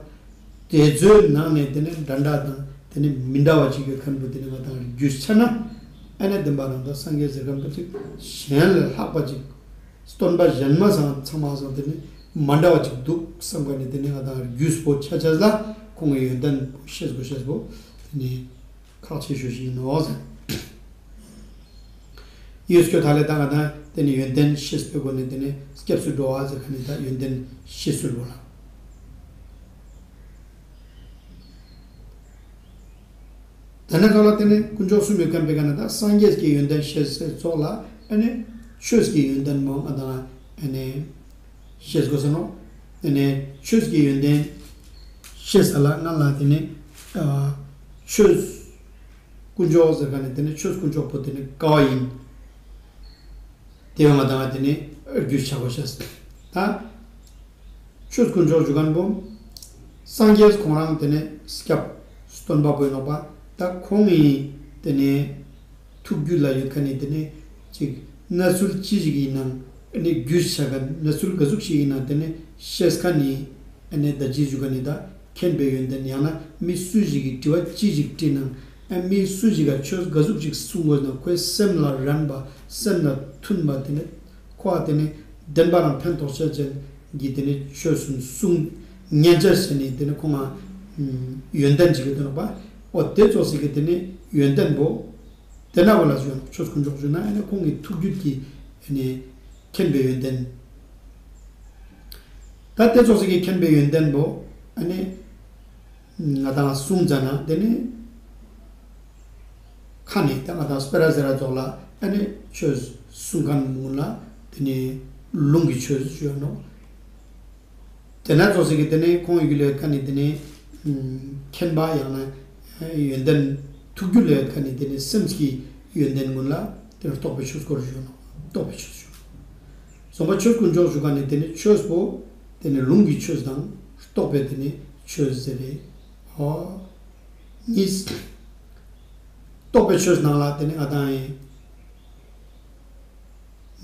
དེ་ཚོའི་ནང་ནས་དེ་ནས་འདྲ་འདྲ་དང་དེ་ནས་མི་འདྲ་བ་ཅིག་ཡོད་མཁན་པོ་དེ་ནས་ང་དང་རྒྱུས་ཆ་ན་ཨ་ནི་བདེན་པ་རང་དང་སངས་རྒྱས་ཟེར་མཁན་པོ་ཅིག་གཞན་ལས་ལྷག་པ་ཅིག་སྟོན་པ་གཞན་མ་ཚང་ཚང་མ་ཚང་དེ་ནས་མ་འདྲ་བ་ཅིག་འདུག་བསམ་མཁན་ནི་དེ་ནས་ང་དང་རྒྱུས་པོ་ཆ་ཆ་ལ་ཁོང་གི་ཡོན་ཏན་པོ་ཤེས་དགོས་ཤེས་པོ་དེ་ནས་ཁག་ཆེ་ཤོས་ཤིག་ཡིན་ནོག་ཟེར། ཡོད་སྐྱོ་ཐ་ལེ་ད་ང་དང་དེ་ནས་ཡོན་ཏན་ཤེས་པའི་སྒོ་ནས་དེ་ནས་སྐྱབས་སུ་འགྲོ་བ་ཟེར་མཁན་ནི་ད་ཡོན་ཏན་ཤེས་ཚུལ་བོ་ལ། དེ་ནས་ཚོགས་ལ་དེ་ནས་དཀོན་མཆོག་གསུམ་ཡོད་མཁན་པའི་ཀ་ནས་ད་སངས་རྒྱས་ཀྱི་ཡོན་ཏན་ཤེས་སེ་ཚོགས་ལ་ཨ་ནི་ཆོས་ཀྱི་ཡོན་ཏན་མོ་ང་དང་ཨ་ནི་ཤེས་དགོས་ས་ནོག་ཨ་ནི་ཆོས་ཀྱི་ཡོན་ཏན་ཤེས་ས་ལ་ང་ལ་དེ་ནས་ཨ་ཆོས་དཀོན་མཆོག་ཟེར་མཁན་ནི་དེ་ནས་ཆོས་དཀོན་མཆོག་པོ་དེ་ནས་ག་བ་ཡིན། དེ་བས་ང་དང་དེ་ནས་རྒྱུས་ཆ་དགོས་ཤེས། ད་ཆོས་དཀོན་མཆོག་ཞུ་མཁན་པོ་སངས་རྒྱས་ཁོང་རང་དེ་ནས་སྐྱབས་སྟོན་པ་པོ་ཡིན་ནོག་པ། ད་ཁོང་ངི་དེ་ནས་ཐུགས་རྒྱུད་ལ་ཡོད་མཁན་ནི་དེ་ནས་ཅིག་གནས་ཚུལ་ཅི་ཞིག་ཡིན་ནའང་ཨ་ནི་རྒྱུས་ཆ་མཁན་གནས་ཚུལ་ག་ཟུག་ཞིག་ཡིན་ནའང་དེ་ནས་ཤེས་མཁན་ནི་ཨ་ནི་ད་ཅི་ཞུ་མཁན་ནི་ད་མཁྱེན་པའི་ཡོན་ཏན། ཡང་ན་མི་སུ་ཞིག་གིས་དྲི་བ་ཅི་ཞིག་དྲིས་ནའང་ཨ་མི་སུ་ཞིག་ག་ཆོས་ག་ཟུག་ཞིག་གསུང་དགོས་ན་ཁོའི་སེམས་ལ་རན་པ་སེམས་ལ་མཐུན་པ་དེ་ནས་ཁོ་ཨ་དེ་ནས་བདེན་པ་རང་ཕན་ཐོགས་ཆ་ཅན་གྱི་དེ་ནས་ཆོས་གསུང་གསུང་ཉན་ཆ་ཟེར་ནས་དེ་ནས་ཁོང་ང་ཡོན་ཏན་ཅིག་ཡོད་དེ་ནོག་པ། འོ་དེ་ཚོགས་སི་གི་དེ་ནས་ཡོན་ཏན་པོ་དེ་ན་བ་ལ་ཞུ་ན་ཆོས་དཀོན་མཆོག་ཞུ་ན་ཨ་ནི་ཁོང་གི་ཐུགས་རྒྱུད་ཀྱི་ཨ་ནི་མཁྱེན་པའི་ཡོན་ཏན། ད་དེ་ཚོགས་སི་གི་མཁྱེན་པའི་ཡོན་ཏན་པོ་ཨ་ནི་ང་དང་གསུང་ཙ་ན་དེ་ནི་ཁ་ནས་ད་ང་དང་སྤེ་ར་ཟེར་ར་ཚོགས་ལ་ཨ་ནི་ཆོས་གསུང་མཁན་མུན་ལ་དེ་ནི་ལུང་གི་ཆོས་ཞུ་ཡ་ནོག་དེ་ན་ཚོགས་སི་གི་དེ་ནས་ཁོང་ཡུལ་ལ་ཡོད་མཁན་ནི་དེ་ནས་མཁྱེན་པ་ཡང་ན་ཡོན་ཏན་ཐུགས་རྒྱུད་ལ་ཡོད་མཁན་ནི་དེ་ནས་སེམས་ཀྱི་ཡོན་ཏན་ཀུན་ལ་དེ་ནས་རྟོགས་པའི་ཆོས་སྐོར་ཞུ་ནོག་རྟོགས་པའི་ཆོས་ཞུ། གསུམ་པ་ཆོས་དཀོན་མཆོག་ཞུ་མཁན་ནི་དེ་ནས་ཆོས་པོ་དེ་ནས་ལུང་གི་ཆོས་དང་རྟོགས་པའི་དེ་ནས་ཆོས་ཟེར་རེད། ཧོ། གཉིས། རྟོགས་པའི་ཆོས་ནང་ལ་དེ་ནས་ང་དང་ཡིན།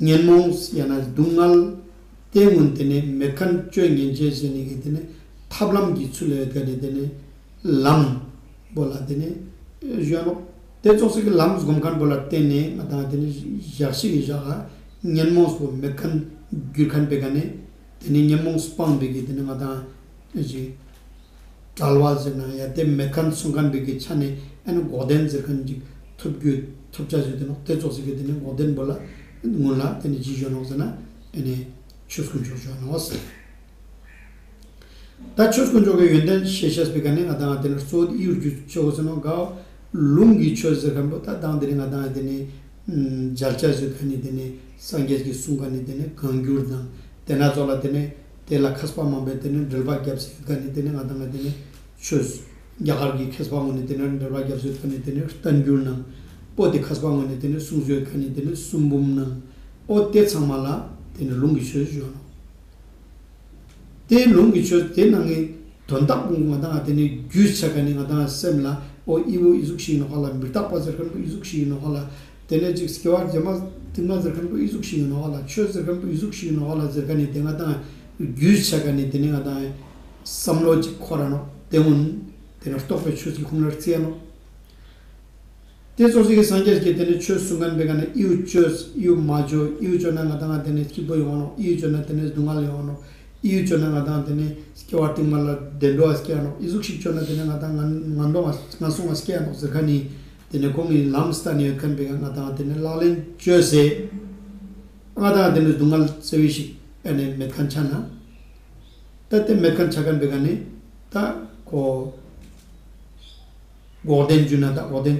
ཉོན་མོངས་ཡང་ན་སྡུག་བསྔལ་དེ་ཀུན་དེ་ནས་མེད་མཁན་བཅོ་ཉན་ཆ་ཟེར་ནི་གི་དེ་ནས་ཐབས་ལམ་གྱི་ཚུལ་ལ་ཡོད་མཁན་ནི་དེ་ནས་ལམ་པོ་ལ་དེ་ནས་ཞུ་ཡ་ནོག་དེ་ཚོགས་སི་གི་ལམ་སྒོམ་མཁན་པོ་ལ་བརྟེན་ནས་ང་དང་དེ་ནས་ཞག་ཤིག་གི་ཞག་ག་ཉོན་མོངས་པོ་མེད་མཁན་འགྱུར་མཁན་པའི་ཀ་ནས་དེ་ནས་ཉོན་མོངས་སྤངས་པའི་གི་དེ་ནས་ང་དང་ཞིག་བྲལ་བ་ཟེར་ན་ཡང་དེ་མེད་མཁན་སོང་མཁན་པའི་གི་ཆ་ནས་ཨ་ནི་འགོག་བདེན་ཟེར་མཁན་ཅིག་ཐོབ་རྒྱུ་ཐོབ་བྱ་ཞིག་དེ་ནོག་དེ་ཚོགས་སི་གི་དེ་ནི་འགོག་བདེན་པོ་ལ་སྔོན་ལ་དེ་ནི་ཅི་ཞུ་ནོག་ཟེར་ན་ ཨེ་ནེ་ཆོས་དཀོན་མཆོག་ཞུ་ནོག། ད་ཆོས་དཀོན་མཆོག་གི་ཡོན་ཏན་ཤེས་ཤེས་པའི་ཀ་ནེ་ང་དང་ཏེ་ནེ་གཙོ་བོ་ཡུལ་རྒྱུ་ཆོས་ཟེར་ནོག་ག། ལུང་གི་ཆོས་ཟེར་ཁན་པོ་ད་དང་ཏེ་ནེ་ང་དང་ཏེ་ནེ་མཇལ་ཆ་ཟེར་ཁན་ནི་ཏེ་ནེ་སངས་རྒྱས་ཀྱི་གསུང་ཁན་ནི་ཏེ་ནེ་གང་འགྱུར་དང་ཏེ་ན་ཙོགས་ལ་ཏེ་ནེ་ཏེ་ལ་མཁས་པ་མང་པོས་ཏེ་ནེ་འགྲེལ་པ་རྒྱབ་སེ་ཡོད་ཁན་ནི་ཏེ་ནེ་ང་དང་ཏེ་ནེ་ཆོས་རྒྱ་གར་གྱི་མཁས་པ་ངོས་ནེ་ཏེ་ནེ་འགྲེལ་པ་རྒྱབ་སེ་ཡོད་ཁན་ནི་ཏེ་ནེ་བསྟན་འགྱུར་ནང་། འོ་ཏེ་མཁས་པ་ངོས་ནེ་ཏེ་ནེ་གསུངས་སེ་ཡོད་ཁན་ནི་ཏེ་ནེ་གསུང་འབུམ་ནང་། འོ་ཏེ་ཚང་མ་ལ་ཏེ་ནེ་ལུང་གི་ཆོས་ཞུ་ནོག། ཏེ་ལུང་གི་ཆོས་ཏེ་ནང་གི་དོན་དག་པོ་ང་དང་ཏེ་ནེ་རྒྱུས་ཆ་ཁན་ནི་ང་དང་སེམས་ལ་འོ་འི་བོ་འི་ཟུག་ཞིག་ཨིན་ནོག་ལ། མི་རྟག་པ་ཟེར་ཁན་པོ་འི་ཟུག་ཞིག་ཨིན་ནོག་ལ། ཏེ་ནེ་ཅིག་སྐྱེ་བ་རྗེས་མ་རྟིང་མ་ཟེར་ཁན་པོ་འི་ཟུག་ཞིག་ཨིན་ནོག་ལ། ཆོས་ཟེར་ཁན་པོ་འི་ཟུག་ཞིག་ཨིན་ནོག་ལ་ཟེར་ཁན་ནི་ཏེ་ང་དང་རྒྱུས་ཆ་ཁན་ནི་ཏེ་ནེ་ང་དང་བསམ་བློ་ཅིག་འཁོར་ར་ནོག། ཏེ་གུན་ཏེ་ནེ་རྟོགས་པའི་ཆོས་ཀྱི་ཁུངས་ལ་བརྩི་ཡ་ནོག། ཏེ་ཙོགས་ཤིག་གི་སངས་རྒྱས་ཀྱིས་ཏེ་ནེ་ཆོས་གསུང་ཁན་པའི་ཀ་ནེ་འི་བོ་ཅོས་འི་བོ་མ་ཅོ་འི་བོ་ཅོས་ན་ང་དང་ཏེ་ནེ་སྐྱིད་པོ་ཡོང་ནོག། འི་བོ་ཅོས་ན་ཏེ་ནེ་སྡུག་བསྔལ་ཡོང་ནོག། འི་བོ་ཅོས་ན་ང་དང་ཏེ་ནེ་སྐྱེ་བ་རྟིང་མ་ལ་བདེ་འགྲོ་ཨ་སྐྱེ་ཡ་ནོག། འི་ཟུག་ཞིག་ཅོས་ན་ཏེ་ནེ་ང་དང་ང་ངན་སོང་ང་སྐྱེ་ཡ་ནོག་ཟེར་ཁན་ནི་ཏེ་ནེ་ཁོང་གི་ལམ་སྟན་ཡོད་ཁན་པའི་ཀ་ང་དང་ཏེ་ནེ་ལག་ལེན་ཅོས་སེ་ང་དང་ཏེ་ནེ་སྡུག་བསྔལ་ཟེར་བའི་ཞིག་ཨེ་ནེ་མེད་ཁན་ཆ་ན། ད་ཏེ་མེད་ཁན་ཆ་ཁན་པའི་ཀ་ནེ་ད་ཁོ་འགོག་བདེན་རྒྱུ་ན་ད་འགོག་བདེན་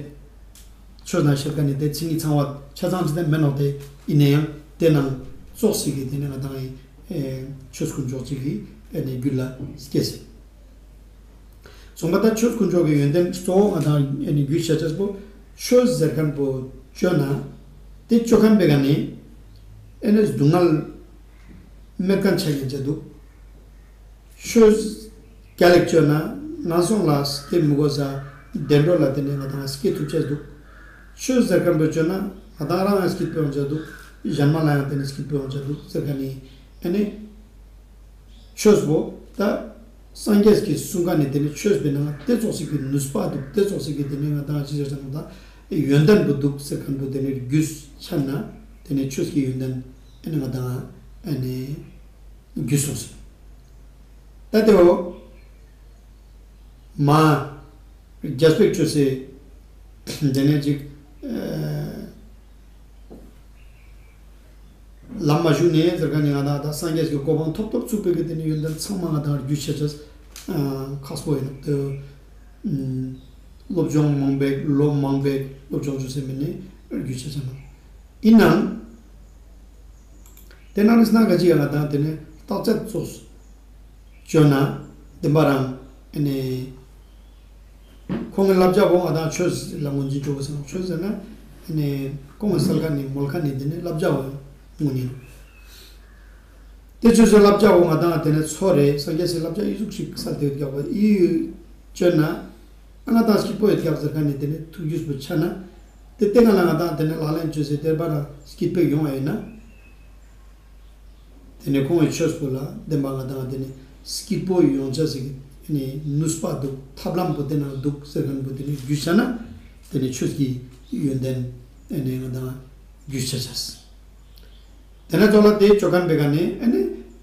ཆོས་ན་ཤེས་ཁན་ནི་ཏེ་ཚིག་ངི་ཚང་བ་ཆ་ཚང་ཅི་ཏེ་མེད་ནོག། ཏེ་ཨིན་ནའང་ཏེ་ནང་ཙོགས་ཤིག་གི་ཏེ་ནེ་ང་དང་ཨེ་ཆོས་དཀོན་མཆོག་ཅིག་གི་ཨེ་ནེ་རྒྱུད་ལ་སྐྱེས་སེ། སོང་པ་ད་ཆོས་དཀོན་མཆོག་གི་ཡོན་ཏན་གཙོ་བོ་ང་དང་ཨེ་ནེ་རྒྱུས་ཆ་ཆེས་པོ་ཆོས་ཟེར་ཁན་པོ་ཅོས་ན་ཏེ་ཅོ་ཁན་པའི་ཀ་ནེ་ཨེ་ནེ་སྡུག་བསྔལ་མེད་ཁན་ཆ་ཉན་ཆ་འདུག། ཆོས་རྒྱལ་ལ་ཅོས་ན་ངན་སོང་ལ་སྐྱེ་མི་དགོས་ས་བདེ་འགྲོ་ལ་ཏེ་ནེ་ང་དང་སྐྱེ་ཐུབ་ཆ་འདུག། ཆོས་ཟེར་ཁན་པོ་ཅོས་ན་ང་དང་རང་ཡང་སྐྱིད་པོ་ཡོང་ཆ་འདུག། ཞན་མ་ལ་ཡང་ཏེ་ནེ་སྐྱིད་པོ་ཡོང་ཆ་འདུག་ཟེར་ཁན་ནི་ཨེ་ནེ་ཆོས་པོ་ད་སངས་རྒྱས་ཀྱི་གསུང་ཁན་ནི་ཏེ་ནེ་ཆོས་པོའི་ནང་ཏེ་ཙོགས་ཤིག་གི་ནུས་པ་འདུག། ཏེ་ཙོགས་ཤིག་གི་ཏེ་ནེ་ང་དང་ཅི་ཟེར་ན་ད་ཡོན་ཏན་པོ་འདུག་ཟེར་ཁན་པོ་ཏེ་ནེ་རྒྱུས་ཆ་ན་ཏེ་ནེ་ཆོས་ཀྱི་ཡོན་ཏན་ཨེ་ནེ་ང་དང་ཨེ་ནེ་རྒྱུས་སོང་ཟེར། ད་ཏེ་བོ་མ་རྒྱས་པའི་ཆོས་སེ་ཏེ་ནེ་ཅིག་ཨེ་ལམ་མ་ཞུགས་ནེ་ཟེར་ཁན་ནི་ང་དང་ད་སངས་རྒྱས་ཀྱི་གོ་འཕང་ཐོབ་ཐོབ་ཚུགས་པའི་གི་ཏེ་ནེ་ཡོན་ཏན་ཚང་མ་ང་དང་རྒྱུས་ཆ་ཆེས་ཁག་པོ་ཨིན་ནོག། ཏེ་སློབ་སྦྱོང་མང་པོ་ལོ་མང་པོ་སློབ་སྦྱོང་ཅོས་སེ་མེན་ནེ་རྒྱུས་ཆ་ཆ་ནོག། ཨིན་ནའང་ཏེ་ནང་ནེ་སྣ་ཁ་ཅིག་ཡང་ང་དང་ཏེ་ནེ་བརྟག་དཔྱད་ཙོགས་ཅོས་ན་བདེན་པ་རང་ཨེ་ནེ་ཁོང་གི་བསླབ་བྱ་བོ་ང་དང་ཆོས་ལ་ངོས་འཛིན་ཅོ་བ་ཟེར་ན་ཆོས་ཟེར་ན་ཨེ་ནེ་ཁོང་གི་སལ་ཁན་ནི་མོལ་ཁན་ནི་ཏེ་ནེ་བསླབ་བྱ་བོ་ངོས་ནེ། ཏེ་ཆོས་སི་བསླབ་བྱ་བོ་ང་དང་ཏེ་ནེ་ཚོར་རེ་སངས་རྒྱས་སི་བསླབ་བྱ་འི་ཟུག་ཞིག་སལ་ཏེ་ཡོད་ཀྱག་པ་འི་ཅོས་ན་ཨ་ང་དང་སྐྱིད་པོ་ཡོད་ཀྱག་ཟེར་ཁན་ནི་ཏེ་ནེ་ཐུགས་རྒྱུས་པོ་ཆ་ན་ཏེ་ཏེ་ང་ལ་ང་དང་ཏེ་ནེ་ལག་ལེན་ཅོས་སེ་ཏེ་བོ་རང་སྐྱིད་པོ་ཡོང་བ་ཨིན་ན། ཏེ་ནེ་ཁོང་གི་ཆོས་པོ་ལ་བདེན་པ་ང་དང་ཏེ་ནེ་སྐྱིད་པོ་ཡོང་ཆ་ཟེར་ཏེ་ནེ་ནུས་པ་འདུག། ཐབས་ལམ་པོ་ཏེ་ནང་འདུག་ཟེར་ཁན་པོ་ཏེ་ནེ་རྒྱུས་ཆ་ན་ཏེ་ནེ་ཆོས་ཀྱི་ཡོན་ཏན་ཏེ་ནེ་ང་དང་རྒྱུས་ཆ་ཆེས། ཏེ་ནེ་ཙོགས་ལ་ཏེ་ཅོ་ཁན་པའི་ཀ་ནེ་ཨེ་ནེ་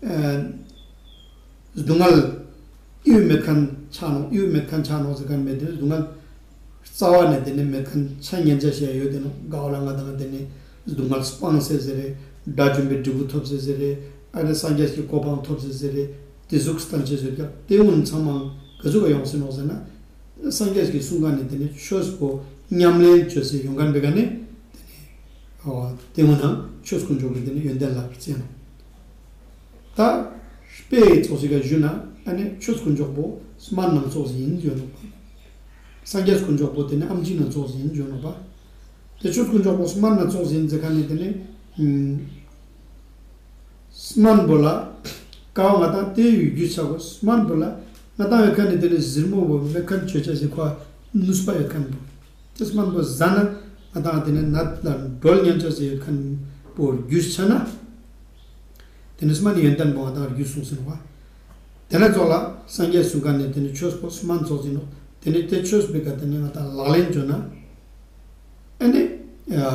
ཨེ་སྡུག་བསྔལ་འི་བོ་མེད་ཁན་ཆ་ནོག། འི་བོ་མེད་ཁན་ཆ་ནོག་ཟེར་ཁན་མེད་ཏེ་སྡུག་བསྔལ་རྩ་བ་ནེ་ཏེ་ནེ་མེད་ཁན་ཆ་ཉན་ཆ་ཞིག་ཡོད་དེ་ནོག། ག་བ་ལ་ང་དང་ཏེ་ནེ་སྡུག་བསྔལ་སྤངས་སེ་ཟེར་རེ་དགྲ་བཅོམ་པའི་འབྲས་བུ་ཐོབ་སེ་ཟེར་རེ་ཨ་ནེ་སངས་རྒྱས་ཀྱི་གོ་འཕང་ཐོབ་སེ་ཟེར་རེ་ཏེ་ཟུག་སྟན་ཆ་ཟེར་ཀྱག། ཏེ་གུན་ཚང་མ་ག་ཟུག་ག་ཡོང་སེ་ནོག་ཟེར་ན་སངས་རྒྱས་ཀྱི་གསུང་ཁན་ནི་ཏེ་ནེ་ཆོས་པོ་ཉམས་ལེན་ཅོས་སེ་ཡོང་ཁན་པའི་ཀ་ནེ་ཏེ་ནེ་ཨོ་ཏེ་གུན་ནང་ཆོས་དཀོན་མཆོག་གི་ཏེ་ནེ་ཡོན་ཏན་ལ་བརྩི་ནོག། ད་དཔེ་ཙོགས་ཤིག་ག་ཞུ་ན་ཨ་ནེ་ཆོས་དཀོན་མཆོག་པོ་སྨན་ནང་ཙོགས་ཨིན་ཟེར་ནོག་པ། སངས་རྒྱས་དཀོན་མཆོག་པོ་ཏེ་ནེ་ཨམ་ཆི་ནང་ཙོགས་ཨིན་ཟེར་ནོག་པ། ཏེ་ཆོས་དཀོན་མཆོག་པོ་སྨན་ནང་ཙོགས་ཨིན་ཟེར་ཁན་ནི་ཏེ་ནེ་ཨམ་སྨན་པོ་ལ་ཀ་བ་ང་དང་ཏེ་ཡོད་རྒྱུ་ཆ་གོ། སྨན་པོ་ལ་ང་དང་ཡོད་ཁན་ནི་ཏེ་ནེ་ཟུར་མོ་བོ་མེད་ཁན་ཅོ་ཆ་ཟེར་ཁོ་ནུས་པ་ཡོད་ཁན་པོ། ཏེ་སྨན་པོ་ཟ་ན་ང་དང་ཏེ་ནེ་ནད་ལ་འགྲོལ་ཉན་ཆ་ཟེར་ཡོད་ཁན་པོ་རྒྱུས་ཆ་ན། ཏེ་ནེ་སྨན་ནི་ཡོན་ཏན་པོ་ང་དང་རྒྱུས་སོང་སེ་ནོག་པ། ཏེ་ནེ་ཙོགས་ལ་སངས་རྒྱས་གསུང་ཁན་ནི་ཏེ་ནེ་ཆོས་པོ་སྨན་ཙོགས་ཨིན་ནོག། ཏེ་ནེ་ཏེ་ཆོས་པོའི་ཀ་ཏེ་ནེ་ང་དང་ལག་ལེན་ཅོས་ན་ཨ་ནེ་ཨ་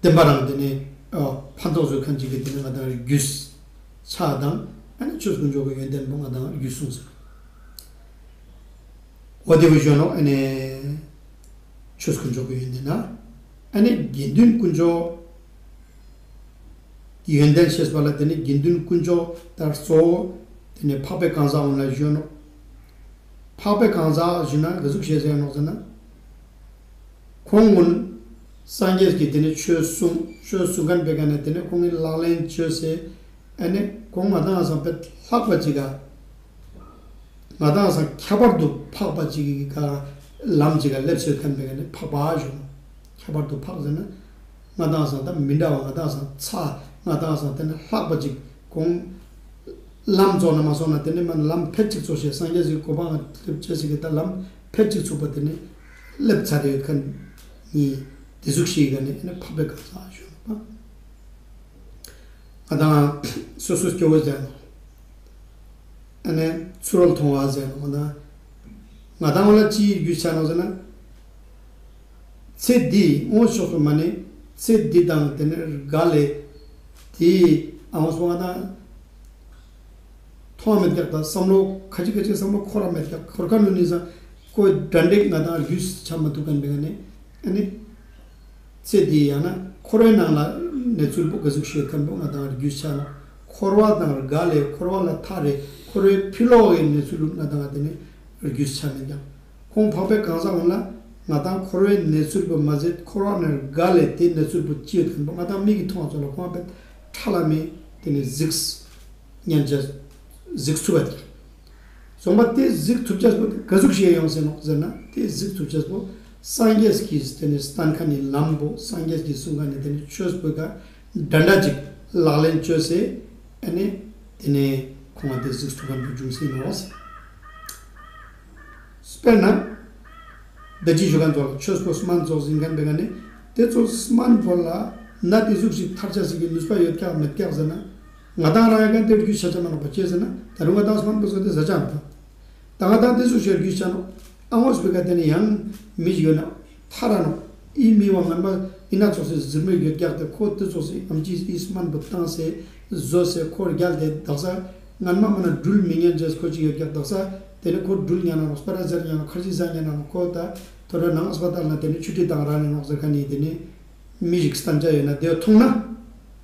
བདེན་པ་རང་ཏེ་ནེ་ཨ་ཕན་ཐོགས་ཟེར་ཁན་ཅིག་གི་ཏེ་ནེ་ང་དང་རྒྱུས་ཆ་དང་ཨ་ནེ་ཆོས་དཀོན་མཆོག་གི་ཡོན་ཏན་པོ་ང་དང་རྒྱུས་སོང་སེ། འོ་ཏེ་བོ་ཞུ་ནོག། ཨ་ནེ་ཆོས་དཀོན་མཆོག་གི་ཡོན་ཏན་ན་ཨ་ནེ་དགེ་འདུན་དཀོན་མཆོག་ ཡོན་ཏན་ཤེས་པ་ལ་དེ་ནི་དགེ་འདུན་དཀོན་མཆོག་ལྟར་གཙོ་བོ་དེ་ནི་འཕགས་པའི་གང་ཟག་འོ་ན་ཞུ་ནོག། འཕགས་པའི་གང་ཟག་ཞུ་ན་ག་ཟུག་ཤེས་ཟེར་ནོག་ཟེར་ན། ཁོང་ངོ་སངས་རྒྱས་ཀྱི་དེ་ནི་ཆོས་གསུང་ཆོས་གསུང་མཁན་པའི་ཀ་ནས་དེ་ནི་ཁོང་གི་ལག་ལེན་བཅོས་སེ། ཨ་ནི་ཁོང་ང་དང་སང་ཕེད་ལྷག་པ་ཅིག་ག་ང་དང་སང་ཁྱད་པར་དུ་འཕགས་པ་ཅིག་གི་ཀ་ལམ་ཅིག་ག་སླེབས་སོད་མཁན་པའི་ཀ་ནི་འཕགས་པ་ཞུ་ནོག། ཁྱད་པར་དུ་འཕགས་ཟེར་ན། ང་དང་སང་ད་མི་འདྲ་བ་ང་དང་སང་ཚ་ང་དང་སང་དེ་ནི་ལྷག་པ་ཅིག་ཁོང་ལམ་ཚོགས་ན་མ་སོང་ན་དེ་ནི་མ་ལམ་ཕེད་ཅིག་ཚོགས་ཤེས་སངས་རྒྱས་ཀྱི་གོ་འཕང་སླེབས་བྱེད་ཅིག་གི་ད་ལམ་ཕེད་ཅིག་ཚུགས་པ་དེ་ནི་སླེབས་ཚར་ཡོད་མཁན་ནི་དེ་ཟུག་ཤིག་ག་ནི་ཨ་ནི་འཕགས་པའི་གང་ཟག་ཞུ་ནོག་པ། ང་དང་སོ་སོ་སྐྱེ་བོ་ཟེར་ནོག། ཨ་ནི་ཚུ་རོལ་མཐོང་བ་ཟེར་ནོག། ང་དང་ང་དང་ལ་ཅི་རྒྱུས་ཆ་ནོག་ཟེར་ན། ཚེ་འདི་དངོས་ཕྱོགས་སུ་མ་ནི་ཚེ་འདི་དང་དེ་ནི་འགལ་ལེ། དེ་ཨ་ངོ་སོ་ང་དང་མཐོང་བ་མེད་ཀྱག་ད་བསམ་བློ་ཁ་ཅིག་ཁ་ཅིག་བསམ་བློ་འཁོར་ར་མེད་ཀྱག་འཁོར་ཁ་ནུ་ནི་ས་ཁོ་འདྲ་འདྲེག་ང་དང་རྒྱུས་ཆ་མ་ཐུབ་མཁན་པའི་ཀ་ནི་ཨ་ནི། ཚེ་འདི་ཡང་ན་འཁོར་བའི་ནང་ལ་གནས་ཚུལ་པོ་ག་ཟུག་ཤེས་མཁན་པོ་ང་དང་རྒྱུས་ཆ་ནོག། འཁོར་བ་དང་འགལ་ལེ་འཁོར་བ་ལ་ཐར་རེ་འཁོར་བའི་ཕི་ལོག་གི་གནས་ཚུལ་ལུ་ང་དང་དེ་ནི་རྒྱུས་ཆ་མེད་ཀྱག། ཁོང་འཕགས་པའི་གང་ཟག་འོ་ན་ང་དང་འཁོར་བའི་གནས་ཚུལ་པོ་མ་ཟད་འཁོར་བ་ནང་འགལ་ལེ་དེ་གནས་ཚུལ་པོ་ཅི་ཡོད་མཁན་པོ་ང་དང་མིག་གི་མཐོང་བ་ཚོ་ལ་ཁོང་པའི་ཁྲ་ལ་མེ་དེ་ནི་གཟིགས་ཉན་ཅེས་གཟིགས་ཚུགས་པ་དེ། གསུངས་པ་དེ་གཟིགས་ཐུབ་ཅེས་པོ་ག་ཟུག་ཤེས་ཡོང་ཟེར་ནོག་ཟེར་ན་དེ་གཟིགས་ཐུབ་ཅེས་པོ་སངས་རྒྱས་ཀྱིས་དེ་ནི་བསྟན་མཁན་ནི་ལམ་པོ་སངས་རྒྱས་ཀྱིས་གསུང་མཁན་ནི་དེ་ནི་ཆོས་པོ་ག་འདྲ་འདྲ་ཅིག་ལག་ལེན་བཅོས་སེ་ཨ་ནི་དེ་ནི་ཁོང་ང་དེ་གཟིགས་ཐུབ་མཁན་པོ་བྱུང་སེ་ནོག། དཔེར་ན། ད་ཅི་ཞུ་མཁན་ཚོ་ལ་ཆོས་པོ་སྨན་ཚོགས་ཟིན་མཁན་པའི་ཀ་ནི་དེ་ཚོ་སྨན་པོ་ལ་ན་དེ་ཟུག་ཞིག་ཐར་ཆ་ཞིག་གི་ནུས་པ་ཡོད་ཀྱག་མེད་ཀྱག་ཟེར་ན། ང་དང་རང་ཡོད་མཁན་དེ་རྒྱུས་ཆ་ཆ་མ་ནོག་པ་ཅི་ཟེར་ན་ད་རུང་ང་དང་སྨན་པོ་ཚོ་དེ་ཟ་ཆ་མ་ཐོང་། ད་ང་དང་དེ་ཟུག་ཞིག་རྒྱུས་ཆ་ནོག། ཨ་ངོ་སྤེ་ཀ་དེ་ནི་ཡང་མི་ཞིག་ཡོད་ན་ཐར་ར་ནོག། ཨི་མི་བ་ངན་པ་ཨི་ན་ཚོགས་སེ་ཟུར་མོ་ཡོད་ཀྱག་དེ་ཁོ་དེ་ཚོགས་སེ་ཨམ་ཅི་ཨི་སྨན་པོ་བཏང་སེ་བཟོ་སེ་ཁོ་རྒྱལ་དེ་དག་ས་ངན་མ་མ་ན་འགྲུལ་མི་ཉན་ཅེས་ཁོ་ཅིག་ཡོད་ཀྱག་དག་ས་དེ་ནི་ཁོ་འགྲུལ་ཉན་ན་ནོག་སྤེ་ར་ཟེར་ཉན་ན་ཁར་ཅི་ཟ་ཉན་ན་ནོག་ཁོ་ད་དོ་ར་ནང་སྤ་ཏལ་ན་དེ་ནི་ཆུ་ཏི་དང་ར་ནི་ནོག་ཟེར་ཁ་ནི་དེ་ནི་མི་ཞིག་སྟན་ཅ་ཡོད་ན་དེ་མཐོང་ན།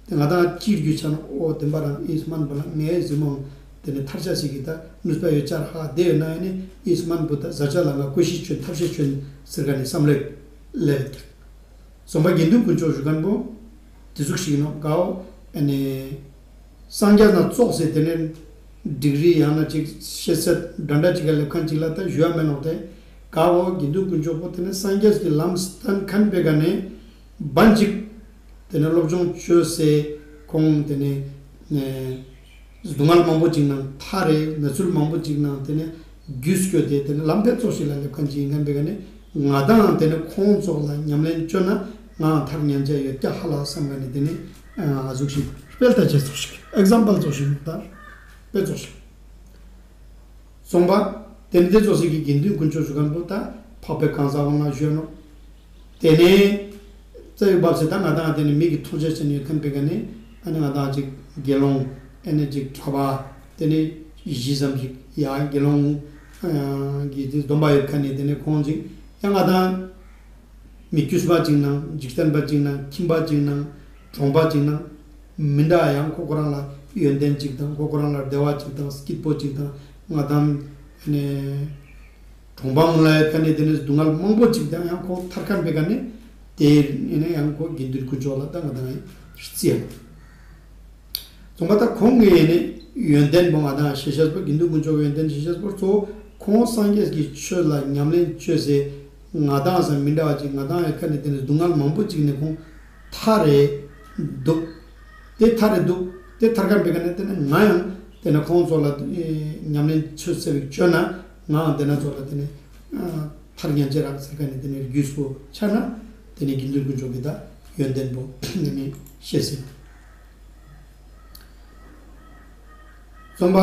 དེ་ང་དང་ཅིར་རྒྱུས་ཆ་ན་ཨོ་དེན་པ་རང་ཨིས་མན་པོ་ལ་ངའི་གཟིགས་མོ་དེ་ནི་ཐར་ཆ་ཞིག་གི་ད་ནུས་པ་ཡོད་ཅར་ཧ་དེ་ཡོད་ན་ཡ་ནི་ཨིས་མན་པོ་ད་ཟ་ཆ་ལ་ང་ཀོ་ཤིས་ཆོན་ཐབས་ཤེས་ཆོན་ཟེར་ཁ་ནི་བསམ་བློ་ལེ། སོང་པ་དགེ་འདུན་དཀོན་མཆོག་ཞུ་མཁན་པོ་དེ་ཟུག་ཞིག་ནོག་གའོ། ཨ་ནི་སངས་རྒྱས་ན་ཙོགས་སེ་དེ་ནི་འགྲིག་རི་ཡང་ན་ཅིག་ཤེས་ཚད་འདྲ་འདྲ་ཅིག་ག་སླེབས་མཁན་ཅིག་ལ་ད་ཞུ་ཡ་མེད་ནོག་དེ། གའོ་དགེ་འདུན་དཀོན་མཆོག་པོ་དེ་ནི་སངས་རྒྱས་ཀྱི་ལམ་སྟན་མཁན་པའི་ཀ་ནི་བན་ཅིག་དེ་ནི་སློབ་སྦྱོང་བཅོས་སེ་ཁོང་དེ་ནི་ཨེ་སྡུག་བསྔལ་མང་པོ་ཅིག་ནང་ཐར་རེ་ན་ཚུལ་མང་པོ་ཅིག་ནང་དེ་ནི་རྒྱུས་སྐྱོད་དེ་དེ་ནི་ལམ་ཕེབས་ཙོགས་ཤིག་ལ་སླེབས་མཁན་ཅིག་ཡིན་མཁན་པའི་ཀ་ནི་ང་དང་དེ་ནི་ཁོང་ཙོགས་ལ་ཉམས་ལེན་བཅོ་ན་ང་ཐར་ཉན་ཆ་ཡོད་ཀྱག་ཧ་ལ་བསམ་མཁན་ནི་དེ་ནི་ཨ་ཟུག་ཞིག་དཔེ་ལྟ་ཅེས་ཙོགས་ཤིག་ཨེག་ཛམ་པལ་ཙོགས་ཤིག་ད་དཔེ་ཙོགས་ཤིག་སོང་པ། དེ་ནི་དེ་ཙོགས་ཤིག་གི་དགེ་འདུན་དཀོན་མཆོག་ཞུ་མཁན་པོ་ད་འཕགས་པའི་གང་ཟག་འོ་ན་ཞུ་ནོག། དེ་ནས་རྩ་བའི་བབས་སེ་ད་ང་དང་དེ་ནི་མིག་གི་མཐོང་ཆ་ཅན་ཡོད་མཁན་པའི་ཀ་ནི་ཨ་ནི་ང་དང་ཅིག་དགེ་སློང་ཨ་ནི་ཅིག་གྲྭ་པ་དེ་ནི་གཞི་ཙམ་ཞིག་ཡ་དགེ་སློང་གི་དེ་སྡོམ་པ་ཡོད་མཁན་ནི་དེ་ནི་ཁོང་ཅིག་ཡང་ང་དང་མི་དཀྱུས་མ་ཅིག་ནང་འཇིག་རྟེན་པ་ཅིག་ནང་ཁྱིམ་པ་ཅིག་ནང་གྲོང་པ་ཅིག་ནང་མི་འདྲ་ཡང་ཁོ་ཁོ་རང་ལ་ཡོན་ཏན་ཅིག་དང་ཁོ་ཁོ་རང་ལ་བདེ་བ་ཅིག་དང་སྐྱིད་པོ་ཅིག་དང་ང་དང་ཨ་ནི་གྲོང་པ་མུ་ལ་ཡ་ཀ་ནི་དེ་ནི་སྡུག་བསྔལ་མང་པོ་ཅིག་དང་ཡང་ཁོ་ཐར་མཁན་པའི་ཀ་ནི་དེ་ཨ་ནི་ཡང་ཁོ་དགེ་འདུན་དཀོན་མཆོག་ལ་ད་ང་དང་རྩི་ཡ། སོང་པ་ད་ཁོང་གི་ཨ་ནི་ཡོན་ཏན་པོ་ང་དང་ཤེས་ཤེས་པོ་དགེ་འདུན་དཀོན་མཆོག་ཡོན་ཏན་ཤེས་ཤེས་པོ་གཙོ་བོ་ཁོང་སངས་རྒྱས་ཀྱི་ཆོས་ལ་ཉམས་ལེན་བཅོས་སེ་ང་དང་སང་མི་འདྲ་བ་ཅིག་ང་དང་ཡོད་ཁ་ནི་དེ་ནི་སྡུག་བསྔལ་མང་པོ་ཅིག་ནི་ཁོང་ཐར་རེ་འདུག། དེ་ཐར་རེ་འདུག། དེ་ཐར་མཁན་པའི་ཀ་ནི་དེ་ནི་ང་ཡང་དེ་ནི་ཁོང་ཚོ་ལ་ཨེ་ཉམས་ལེན་ཆོས་ཟེར་བའི་བཅོས་ན་ང་ཡང་དེ་ན་ཚོ་ལ་དེ་ནི་ཨ་ཐར་ཉན་ཅེས་རག་ཟེར་ཁ་ནི་དེ་ནི་རྒྱུས་པོ་ཆ་ན་དེ་ནི་དགེ་འདུན་དཀོན་མཆོག་གི་ད་ཡོན་ཏན་པོ་དེ་ནི་ཤེས་སྲིད། སོང་པ།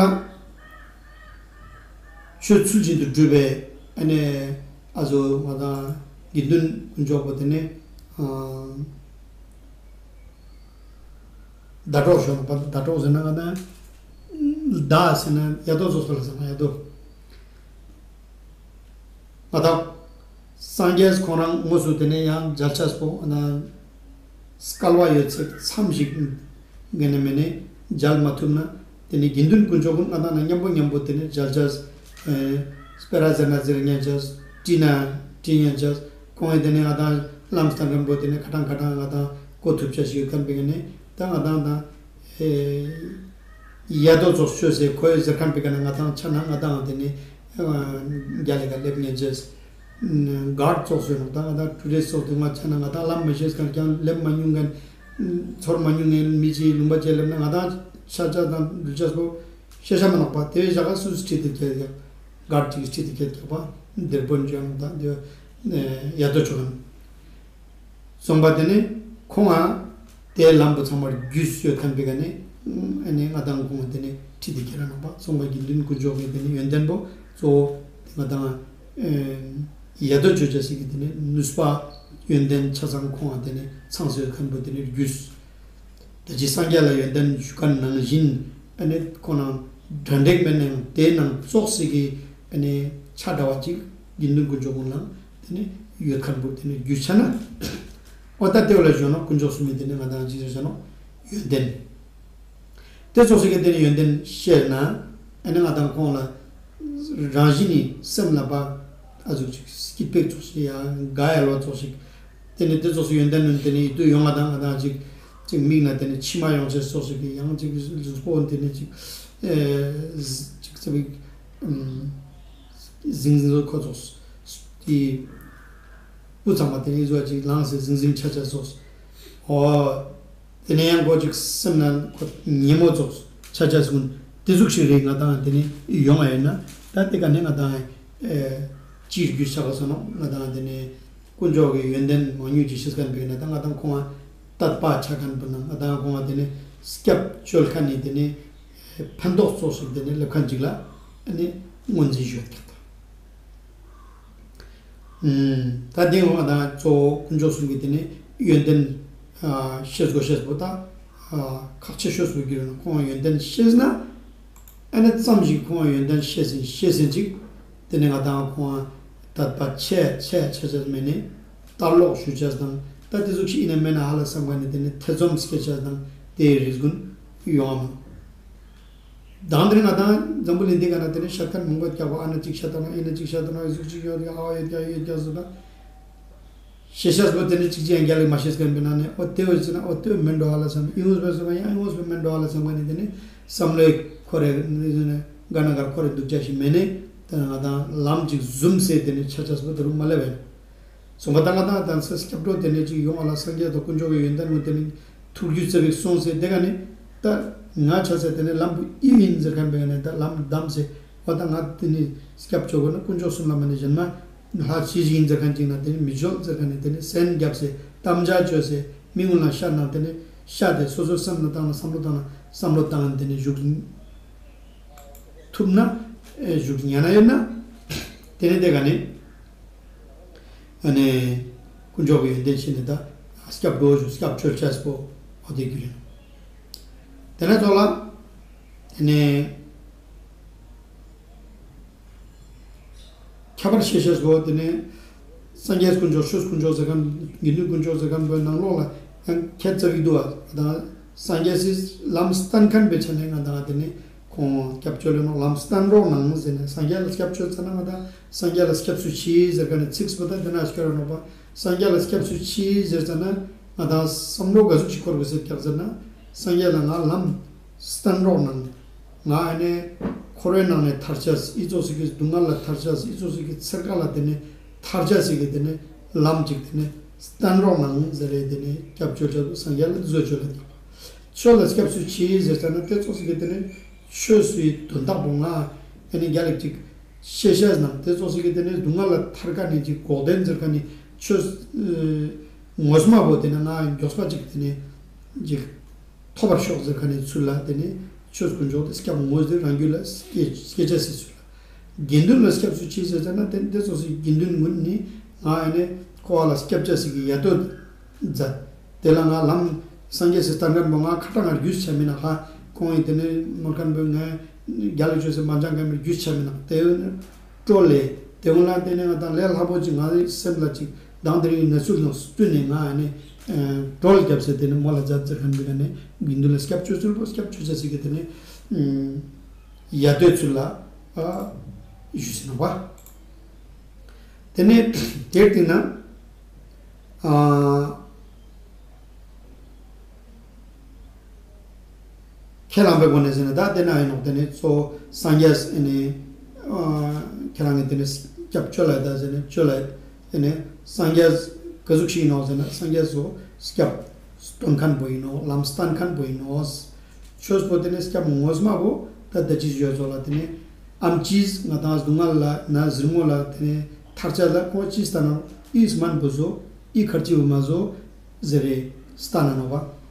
ཆོས་ཚུལ་བཞིན་དུ་སྒྲུབ་པའི་ཨ་ནི་ཨ་ཟོ་ང་དང་དགེ་འདུན་དཀོན་མཆོག་པོ་དེ་ནི་ཨ་ཟླ་གྲོགས་ཞོག་པ་ཟླ་གྲོགས་ཟེར་ན་ང་དང་ཟླ་ཟེར་ན་ཡ་དོ་ཟོ་སོ་ལ་ཟེར་ན་ཡ་དོ། ང་དང་སངས་རྒྱས་ཁོང་རང་དངོས་སུ་དེ་ནས་ཡང་མཇལ་ཆས་པོ་ན་སྐལ་བ་ཡོད་ཚད་མཚམས་ཤིག་ ག་ནེ་མེ་ནེ་མཇལ་མ་ཐུབ་ན་ཏེ་ནེ་དགེ་འདུན་དཀོན་མཆོག་གུན་ང་དང་ན་ཉམ་པོ་ཉམ་པོ་ཏེ་ནེ་མཇལ་ཅེས། ཨེ་སྤེ་ར་ཟེར་ན་ཟེར་ཉན་ཅེས། བྲི་ན་བྲི་ཉན་ཅེས། ཁོང་ངི་ཏེ་ནེ་ང་དང་ལམ་སྟན་ཁན་པོ་ཏེ་ནེ་ཁ་ཏང་ཁ་ཏང་ང་དང་གོ་ཐུབ་ཅེས་ཤིག་ཡོད་ཁན་པེ་ག་ནེ་ད་ང་དང་ད་ཨེ་ཡ་དོ་ཙོགས་ཅོས་སེ་ཁོའི་ཟེར་ཁན་པེ་ག་ནེ་ང་དང་ཆ་ན་ང་དང་ཏེ་ནེ་ཨ་རྒྱ་ལ་ཀ་ལེབ་ཉན་ཅེས། གར་ཙོགས་ཡོད་ནོག་ད་ང་དང་ཊུ་རི་སི་ཊ་ཙོགས་དུ་ང་ཆ་ན་ང་དང་ལམ་མ་ཤེས་ཁན་ཀྱང་ལེབ་མ་ཉུང་ཁན་ཚོར་མ་ཉུང་ཁན་མི་ཅིག་ལུང་པ་ཅིག་ལེབ་ན་ང་དང་ཆ་ཆ་དང་འགྲུལ་ཆས་པོ་ཤེས་ཤ་མ་ནོག་པ། ཏེ་བོའི་ཞག་ག་སུ་ཁྲིད་དེ་ཁྱེར་ཡག་གར་ཅིག་ཁྲིད་དེ་ཁྱེར་ཡག་པ་དེར་པོན་ཅོ་ནོག་ད་ཏེ་ཡ་དོ་ཅོ་ཁན། སོང་པ་ཏེ་ནེ་ཁོང་ང་ཏེ་ལམ་པོ་ཚང་མ་རྒྱུས་ཡོད་ཁན་པེ་ག་ནེ་ཨ་ནེ་ང་དང་ཁོང་ང་ཏེ་ནེ་ཁྲིད་དེ་ཁྱེར་ར་ནོག་པ། སོང་པ་དགེ་འདུན་དཀོན་མཆོག་གི་ཏེ་ནེ་ཡོན་ཏན་པོ་གཙོ་བོ་ང་དང་ཨེ་ཡ་དོ་ཅོ་ཅེས་སི་གི་ཏེ་ནེ་ནུས་པ་ཡོན་ཏན་ཆ་ཚང་ཁོང་ང་ཏེ་ནེ་ཚང་སེ་ཡོད་ཁན་པོ་ཏེ་ནེ་རྒྱུས། ད་ཅི་སངས་རྒྱས་ལ་ཡོན་ཏན་ཞུ་ཁན་ནང་བཞིན་ཨ་ནེ་ཁོང་ནང་འདྲ་འདྲེག་མེད་ནའང་ཏེ་ནང་ཙོགས་སེ་གི་ཨ་ནེ་ཆ་འདྲ་བ་ཅིག་དགེ་འདུན་དཀོན་མཆོག་གུན་ལ་ཏེ་ནེ་ཡོད་ཁན་པོ་ཏེ་ནེ་རྒྱུས་ཆ་ན། འོ་ད་ཏེ་བོ་ལ་ཞུ་ནོག་དཀོན་མཆོག་གསུམ་མི་ཏེ་ནེ་ང་དང་ཅི་ཟེར་ཆ་ནོག་ཡོན་ཏན། ཏེ་ཙོགས་སེ་གི་ཏེ་ནེ་ཡོན་ཏན་ཤེས་ན་ཨ་ནེ་ང་དང་ཁོང་ལ་རང་བཞིན་ནི་སེམས་ལ་བ་ཨ་ཟུག་ཅིག་སྐྱིད་པོ་ཙོགས་ཤིག་ཡ་དགའ་ཡ་ལོ་ཙོགས་ཤིག་ཏེ་ནེ་ཏེ་ཙོགས་སེ་ཡོན་ཏན་ནི་ཏེ་ནེ་ཡིད་དུ་ཡོང་ང་དང་ང་དང་ཅིག་ཅིག་མིག་ནེ་ཏེ་ནེ་མཆི་མ་ཡོང་ཅེས་ཙོགས་ཤིག་གི་ཡང་ཅིག་གཟུགས་པོ་ཏེ་ནེ་ཅིག་ཨེ་ཅིག་ཙེ་བིག་ཨམ་ཟིང་ཟིང་ཁོ་ཙོགས་ཀྱི་སྤུ་ཚང་མ་ཏེ་ནེ་ཟོ་ཅིག་ལངས་སེ་ཟིང་ཟིང་ཆ་ཆ་ཙོགས། འོ། ཏེ་ནེ་ཡང་ཁོ་ཅིག་སེམས་ནང་ཁོ་ཉེ་མོ་ཙོགས་ཆ་ཆ་སུན་ཏེ་ཟུག་ཞིག་རེ་ང་དང་ཏེ་ནེ་ཡོང་ང་ཡོད་ན་ད་ཏེ་ཀ་ནེ་ང་དང་ཨེ་ཅི་རྒྱུས་ཆ་ག་སོང་ནོག་ང་དང་ཏེ་ནེ་དཀོན་མཆོག་གི་ཡོན་ཏན་མང་ཉུང་ཅིག་ཤེས་ཁན་པེ་ན་ད་ང་དང་ཁོང་ང་དད་པ་ཆ་ཁན་པོ་ན་ང་དང་ཁོང་ང་ཏེ་ནེ་སྐྱབས་བཅོལ་ཁན་ནི་ཏེ་ནེ་ཕན་ཐོགས་ཙོགས་སུ་ཏེ་ནེ་ལེབ་ཁན་ཅིག་ལ་ཨ་ནེ་ངོས་འཛིན་ཞུ་ཡོད་ཀྱག་ད། ད་དེ་འོ་ད་གཙོ་བོ་དཀོན་མཆོག་གསུམ་གྱི་དེ་ནི་ཡོན་ཏན་ཤེས་དགོས་ཤེས་པོ་ད་ཁག་ཆེ་ཤོས་པོ་གྱུར་ན་ཁོང་ཡོན་ཏན་ཤེས་ན་ཨ་ནི་ཙམ་ཞིག་ཁོང་ཡོན་ཏན་ཤེས་ཟིན་ཤེས་ཟིན་ཅིག་དེ་ནི་ང་དང་ཁོང་དད་པ་ཆེ་ཆེ་ཆེ་ཆེ་མེད་ནི་ལྟ་ལོག་ཞུ་ཆེས་དང་ད་དེ་ཟུག་ཞིག་ཡིན་ན་མེད་ན་ཧ་ལ་བསམ་ག་ནི་དེ་ནི་ཐེ་ཚོམ་སྐྱེ་ཆེས་དང་དེའི་རིགས་ཀུན་ཡོང་ཨ་མོ། དང་དེ་ནི་ང་དང་འཛམ་བུ་གླིང་འདི་ག་ན་དེ་ནི་ཤ་ཁན་མང་པོ་རྒྱག་པ་ཨ་ན་ཅིག་ཤ་ཏང་ན་ཨི་ན་ཅིག་ཤ་ཏང་ན་ཟུག་ཅིག་ཡོད་ཀྱག་ཨ་ཡོད་ཀྱག་ཡོད་ཀྱག་ཟེར་ན། ཤེས་ཤེས་པོ་དེ་ནི་ཅིག་ཅིག་ཡང་རྒྱལ་ལ་མ་ཤེས་ཁན་པའི་ནང་ནས་ཨོ་དེ་བས་ཟེར་ན་ཨོ་དེ་བས་མེན་འགྲོ་ཧ་ལ་བསམ་ཨི་ངོས་པས་ཟེར་ན་ཡང་ཨི་ངོས་པས་མེན་འགྲོ་ཧ་ལ་བསམ་ག་ནི་དེ་ནི་བསམ་བློའི་ཁོ་རེ་ནི་ག་ན་གར་ཁོ་རེ་འདུག་ཅ་ཞིག་མེད་ནི་དེ་ནི་ང་དང་ལམ་ཅིག་ཟུམ་སེ་དེ་ནི་ཆ་ཆ་སོ་དེ་རུ་མ་ལེབ་བས། སོང་པ་ད་ང་དང་དང་ས་སྐྱབས་འགྲོ་དེ་ནས་ཅིག་ཡོང་བ་ལ་སངས་རྒྱས་དང་དཀོན་མཆོག་གི་ཡོན་ཏན་ངོ་དེ་ནི་ཐུགས་རྒྱུད་ཙེ་བིག་སོང་སེ་དེ་ག་ནི་ད་ང་ཆ་ཚེ་དེ་ནི་ལམ་བུ་ཨི་ཡིན་ཟེར་ཁན་པའི་ནི་ད་ལམ་བདམས་སེ་བ་ད་ང་དེ་ནི་སྐྱབས་བཅོལ་དགོས་ན་དཀོན་མཆོག་གསུམ་ལ་མ་ནི་གཞན་མ་ལྷ་ཅི་ཞིག་ཡིན་ཟེར་ཁན་ཅིག་ན་དེ་ནི་མི་འཇོལ་ཟེར་ཁན་ནི་དེ་ནི་སེམས་རྒྱབ་སེ་དམ་བཅའ་བཅོལ་སེ་མི་ངུ་ལ་ཤ་ན་དེ་ནི་ཤ་དེ་སོ་སོའི་སེམས་ལ་བཏང་ན་བསམ་བློ་བཏང་ན་བསམ་བློ་བཏང་ན་དེ་ནི་བཞུགས་ཐུབ་ན་བཞུགས་ཉན་ན་ཡོད་ན་དེ་ནི་དེ་ག་ནི། ཨ་ནི་དཀོན་མཆོག་གི་ཡོན་ཏན་ཤེས་ནས་ད་སྐྱབས་འགྲོ་ཞུ་སྐྱབས་བཅོལ་ཆས་པོ་འོ་དེ་གྱུར་ཡིན། དེ་ནས་ཚོགས་ལ་དེ་ནས་ཁྱད་པར་ཤེས་ཤེས་པོ་དེ་ནས་སངས་རྒྱས་དཀོན་མཆོག་ཆོས་དཀོན་མཆོག་ཟེར་ཁན་དགེ་འདུན་དཀོན་མཆོག་ཟེར་ཁན་པོའི་ནང་ལོགས་ལ་ཡང་ཁྱད་ཙམ་ཡིག་འདུག་བ་དང་སངས་རྒྱས་སི་ལམ་སྟན་ཁན་པའི་ཆ་ནས་ང་དང་དེ་ནས། ཁོང་སྐྱབས་བཅོལ་ལེ་ནོག་ལམ་སྟན་རོགས་གནང་ཟེར་ནས་སངས་རྒྱས་ལ་སྐྱབས་བཅོལ་ཙ་ན་ང་དང་སངས་རྒྱས་ལ་སྐྱབས་སུ་མཆི་ཟེར་ཁན་ནི་ཚིག་པོ་ད་དེ་ན་སྐྱོར་ར་ནོག་པ། སངས་རྒྱས་ལ་སྐྱབས་སུ་མཆི་ཟེར་ཙ་ན་ང་དང་བསམ་བློ་ག་ཟུག་ཅིག་འཁོར་དགོས་ཟེར་ཀྱག་ཟེར་ན། སངས་རྒྱས་ལ་ང་ལམ་སྟན་རོགས་གནང་། ང་ཨ་ནི་འཁོར་བའི་ནང་ནས་ཐར་ཆས་ཨི་ཙོགས་ཤིག་གི་སྡུག་བསྔལ་ལ་ཐར་ཆས་ཨི་ཙོགས་ཤིག་གི་ཚེར་ཀ་ལ་དེ་ནས་ཐར་ཆས་ཤིག་གི་དེ་ནས་ལམ་ཅིག་དེ་ནས་སྟན་རོགས་གནང་ཟེར་རེ་དེ་ནས་སྐྱབས་བཅོལ་ཆས་སངས་རྒྱས་ལ་བཟོ་བཅོལ་ལ་ཀྱག་པ། ཆོས་ལ་སྐྱབས་སུ་མཆི་ཟེར་ཙ་ན་དེ་ཙོགས་ཤིག་གི་དེ་ནས་ཆོས་སུའི་དོན་དག་པོ་ང་ཨ་ནི་རྒྱལ་ལ་ཅིག་ཤེས་ཤེས་ནང་དེ་ཙོགས་ཤིག་གི་དེ་ནས་སྡུག་བསྔལ་ལ་ཐར་ཀ་ནས་ཅིག་འགོག་བདེན་ཟེར་ཀ་ནས་ཆོས་ངོ་མ་བོ་དེ་ནས་ང་མགྱོགས་པ་ཅིག་དེ་ནས་ཅིག་ཐོབ་པར་ཤོག་ཟེར་ཁན་ནི་ཚུལ་ལ་དེ་ནི་ཆོས་དཀོན་མཆོག་དེ་སྐྱབས་ངོས་དེ་རང་རྒྱུད་ལ་སྐྱེ་སྐྱེ་ཆ་སི་ཚུལ་ལ། དགེ་འདུན་ལ་སྐྱབས་སུ་མཆི་ཟེར་ཙ་ན་དེ་དེ་ཙོགས་སི་དགེ་འདུན་ངུན་ནི་ང་ཨ་ནི་ཁོ་བ་ལ་སྐྱབས་ཆ་སི་གི་ཡ་དོ་མཛད། དེ་ལ་ང་ལམ་སངས་རྒྱས་སི་སྟན་ཁན་པོ་ང་ཁ་ཏང་ང་རྒྱུས་ཆ་མི་ན་ཁ་ཁོང་ཡིན་དེ་ནི་མོལ་ཁན་པོ་ང་རྒྱལ་ལ་ཆོས་སི་མ་འཇང་ཁན་པོ་རྒྱུས་ཆ་མི་ན་དེ་ཡོད་ནི། སྤྲོ་ལེ། དེ་གུན་ལ་བརྟེན་ནས་ང་དང་ལས་སླ་པོ་ཅིག་ང་རའི་སེམས་ལ་ཅིག་དང་དེ་རིང་གནས་ཚུལ་ནང་བསྟུན་ནས་ང་ཨ་ནི་ ཨ་གྲོལ་རྒྱབ་སེ་ཏེ་ནེ་མོལ་ལ་མཛད་ཟེར་ཁན་བོའི་ཀ་ནེ་དགེ་འདུན་ལ་སྐྱབས་བཅོལ་ཚུལ་བོ་སྐྱབས་བཅོལ་ཅེས་སི་ཀ་ཏེ་ནེ་ཡ་དོའི་ཚུལ་ལ་ཨ་ཞུས་ཟེར་ནོག་པ། ཏེ་ནེ་དེའི་སྟིང་ནེ་ཨ་ཁས་བླངས་པའི་སྒོ་ནེ་ཟེར་ན་ད་ཏེ་ན་ཨིན་ནོག་ཏེ་ནེ་གཙོ་བོ་སངས་རྒྱས་ཨེ་ནེ་ཨ་ཁྱེད་རང་གི་ཏེ་ནེ་སྐྱབས་བཅོལ་ལ་ད་ཟེར་ན་བཅོལ་ལ་ཏེ་ནེ་སངས་རྒྱས་ག་ཟུག་ཞིག་ཨིན་ནོག་ཟེར་ན་སངས་རྒྱས་སོ་སྐྱབས་སྟོན་ཁན་བོ་ཨིན་ནོག་ལམ་སྟན་ཁན་བོ་ཨིན་ནོག་ཆོས་པོ་ཏེ་ནེ་སྐྱབས་ངོ་མ་བོ་ད་ད་ཅི་ཡོད་ཙོགས་ལ་ཏེ་ནེ་ཨམ་ཅིས་ང་དང་སྡུག་བསྔལ་ལ་ན་ཟུར་མོ་ལ་ཏེ་ནེ་ཐར་ཆ་ལ་ཁོང་ཅི་སྟན་ནོག་ཨིས་སྨན་པོ་ཟོ་ཨི་ཁར་ཅི་བོ་མ་ཟོ་ཟེར་རེ་སྟན་ན་ནོག་པ།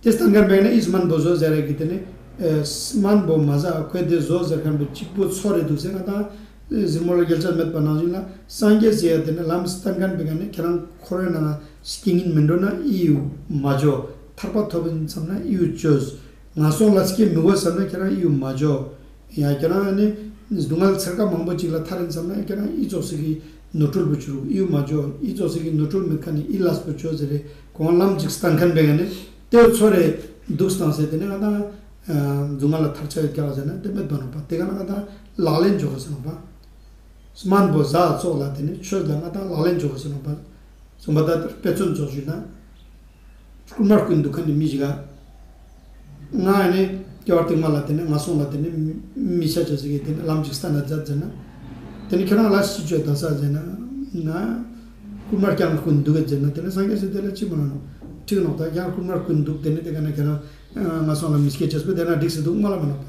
ཏེ་སྟན་ཁན་བོའི་ཀ་ནེ་ཨིས་སྨན་པོ་ཟོ་ཟེར་རེ་གི་ཏེ་ནེ་ཨེ་སྨན་པོ་མ་ཟ་ཁོས་ཏེ་ཟོ་ཟེར་ཁན་བོ་ཅིག་པོ་ཚོར་རེ་འདུག་ཟེར་ང་དང་ཟུར་མོ་ལ་རྒྱལ་ཆ་མེད་པ་ནང་བཞིན་ལ་སངས་རྒྱས་ཟེར་ཡ་ཏེ་ནེ་ལམ་སྟན་ཁན་བོའི་ཀ་ནེ་ཁྱེད་རང་འཁོར་བའི་ནང་སྐྱེ་ཉེན་མི་འགྲོ་ན་ཨི་ཡུ་མ་ཅོ། ཐར་པ་ཐོབ་ཨིན་སམ་ན་ཨི་ཡུ་ཅོས། ངན་སོང་ལ་སྐྱེ་མི་དགོས་སམ་ན་ཁྱེད་རང་ཨི་ཡུ་མ་ཅོ། ཡ་ཁྱེད་རང་ནི་སྡུག་བསྔལ་ཚེར་ཀ་མང་པོ་ཅིག་ལ་ཐར་ཨིན་སམ་ན་ཁྱེད་རང་ཨི་ཙོགས་སི་གི་ནོར་འཁྲུལ་པོ་ཅོ་རུག་ཨི་ཡུ་མ་ཅོ། ཨི་ཙོགས་སི་གི་ནོར་འཁྲུལ་མེད་ཁན་ནི་ཨི་ལས་པོ་ཅོ་ཟེར་རེ་ཁོང་ལམ་ཅིག་སྟན་ཁན་བོའི་ཀ་ནེ་ཏེ་ཚོར་རེ་འདུག་སྟངས་སེ་ཏེ་ནེ་ང་དང་ཨ་སྡུག་བསྔལ་ལ་ཐར་ཆ་ཡོད་ཀྱག་ཟེར་ན་ཏེ་མེད་པ་ནོག་པ། ཏེ་ཀ་ནེ་ང་དང་ལག་ལེན་འཇོག་ག་ཟེར་ནོག་པ། སྨན་པོ་ཟ་ཙོགས་ལ་ཏེ་ནེ་ཆོས་ལ་ང་དང་ལག་ལེན་འཇོག་ག་ཟེར་ནོག་པ། གསུངས་པ་ད་དཔེ་མཚོན་ཙོགས་ཞུས་ན། རྐུན་མ་རྐུན་འདུག་ཁན་ནི་མི་ཞིག་ག་ང་ཨེ་ནེ་སྐྱེ་བ་རྟིང་མ་ལ་ཏེ་ནེ་ངན་སོང་ལ་ཏེ་ནེ་མི་ཆ་ཅེས་སི་ཏེ་ནེ་ལམ་ཅིག་སྟན་ན་མཛད་ཟེར་ན། ཏེ་ནེ་ཁྱེད་རང་ལ་ཅི་ཅོ་ད་ས་ཟེར་ན། ང་རྐུན་མ་རྐྱང་རྐུན་འདུག་གེ་ཟེར་ན་ཏེ་ནེ་སངས་རྒྱས་སི་ཏེ་ལ་ཅི་མ་ལ་ནོག་འགྲིག་ནོག་ད་རྐྱང་རྐུན་མ་རྐུན་འདུག་ཏེ་ནེ་ཏེ་ཀ་ནེ་ཁྱེད་རང་ངན་སོང་ལ་མི་སྐྱེ་ཅེས་པོ་ཏེ་ན་འགྲིག་སེ་འདུག་མ་ལ་མ་ནོག་པ།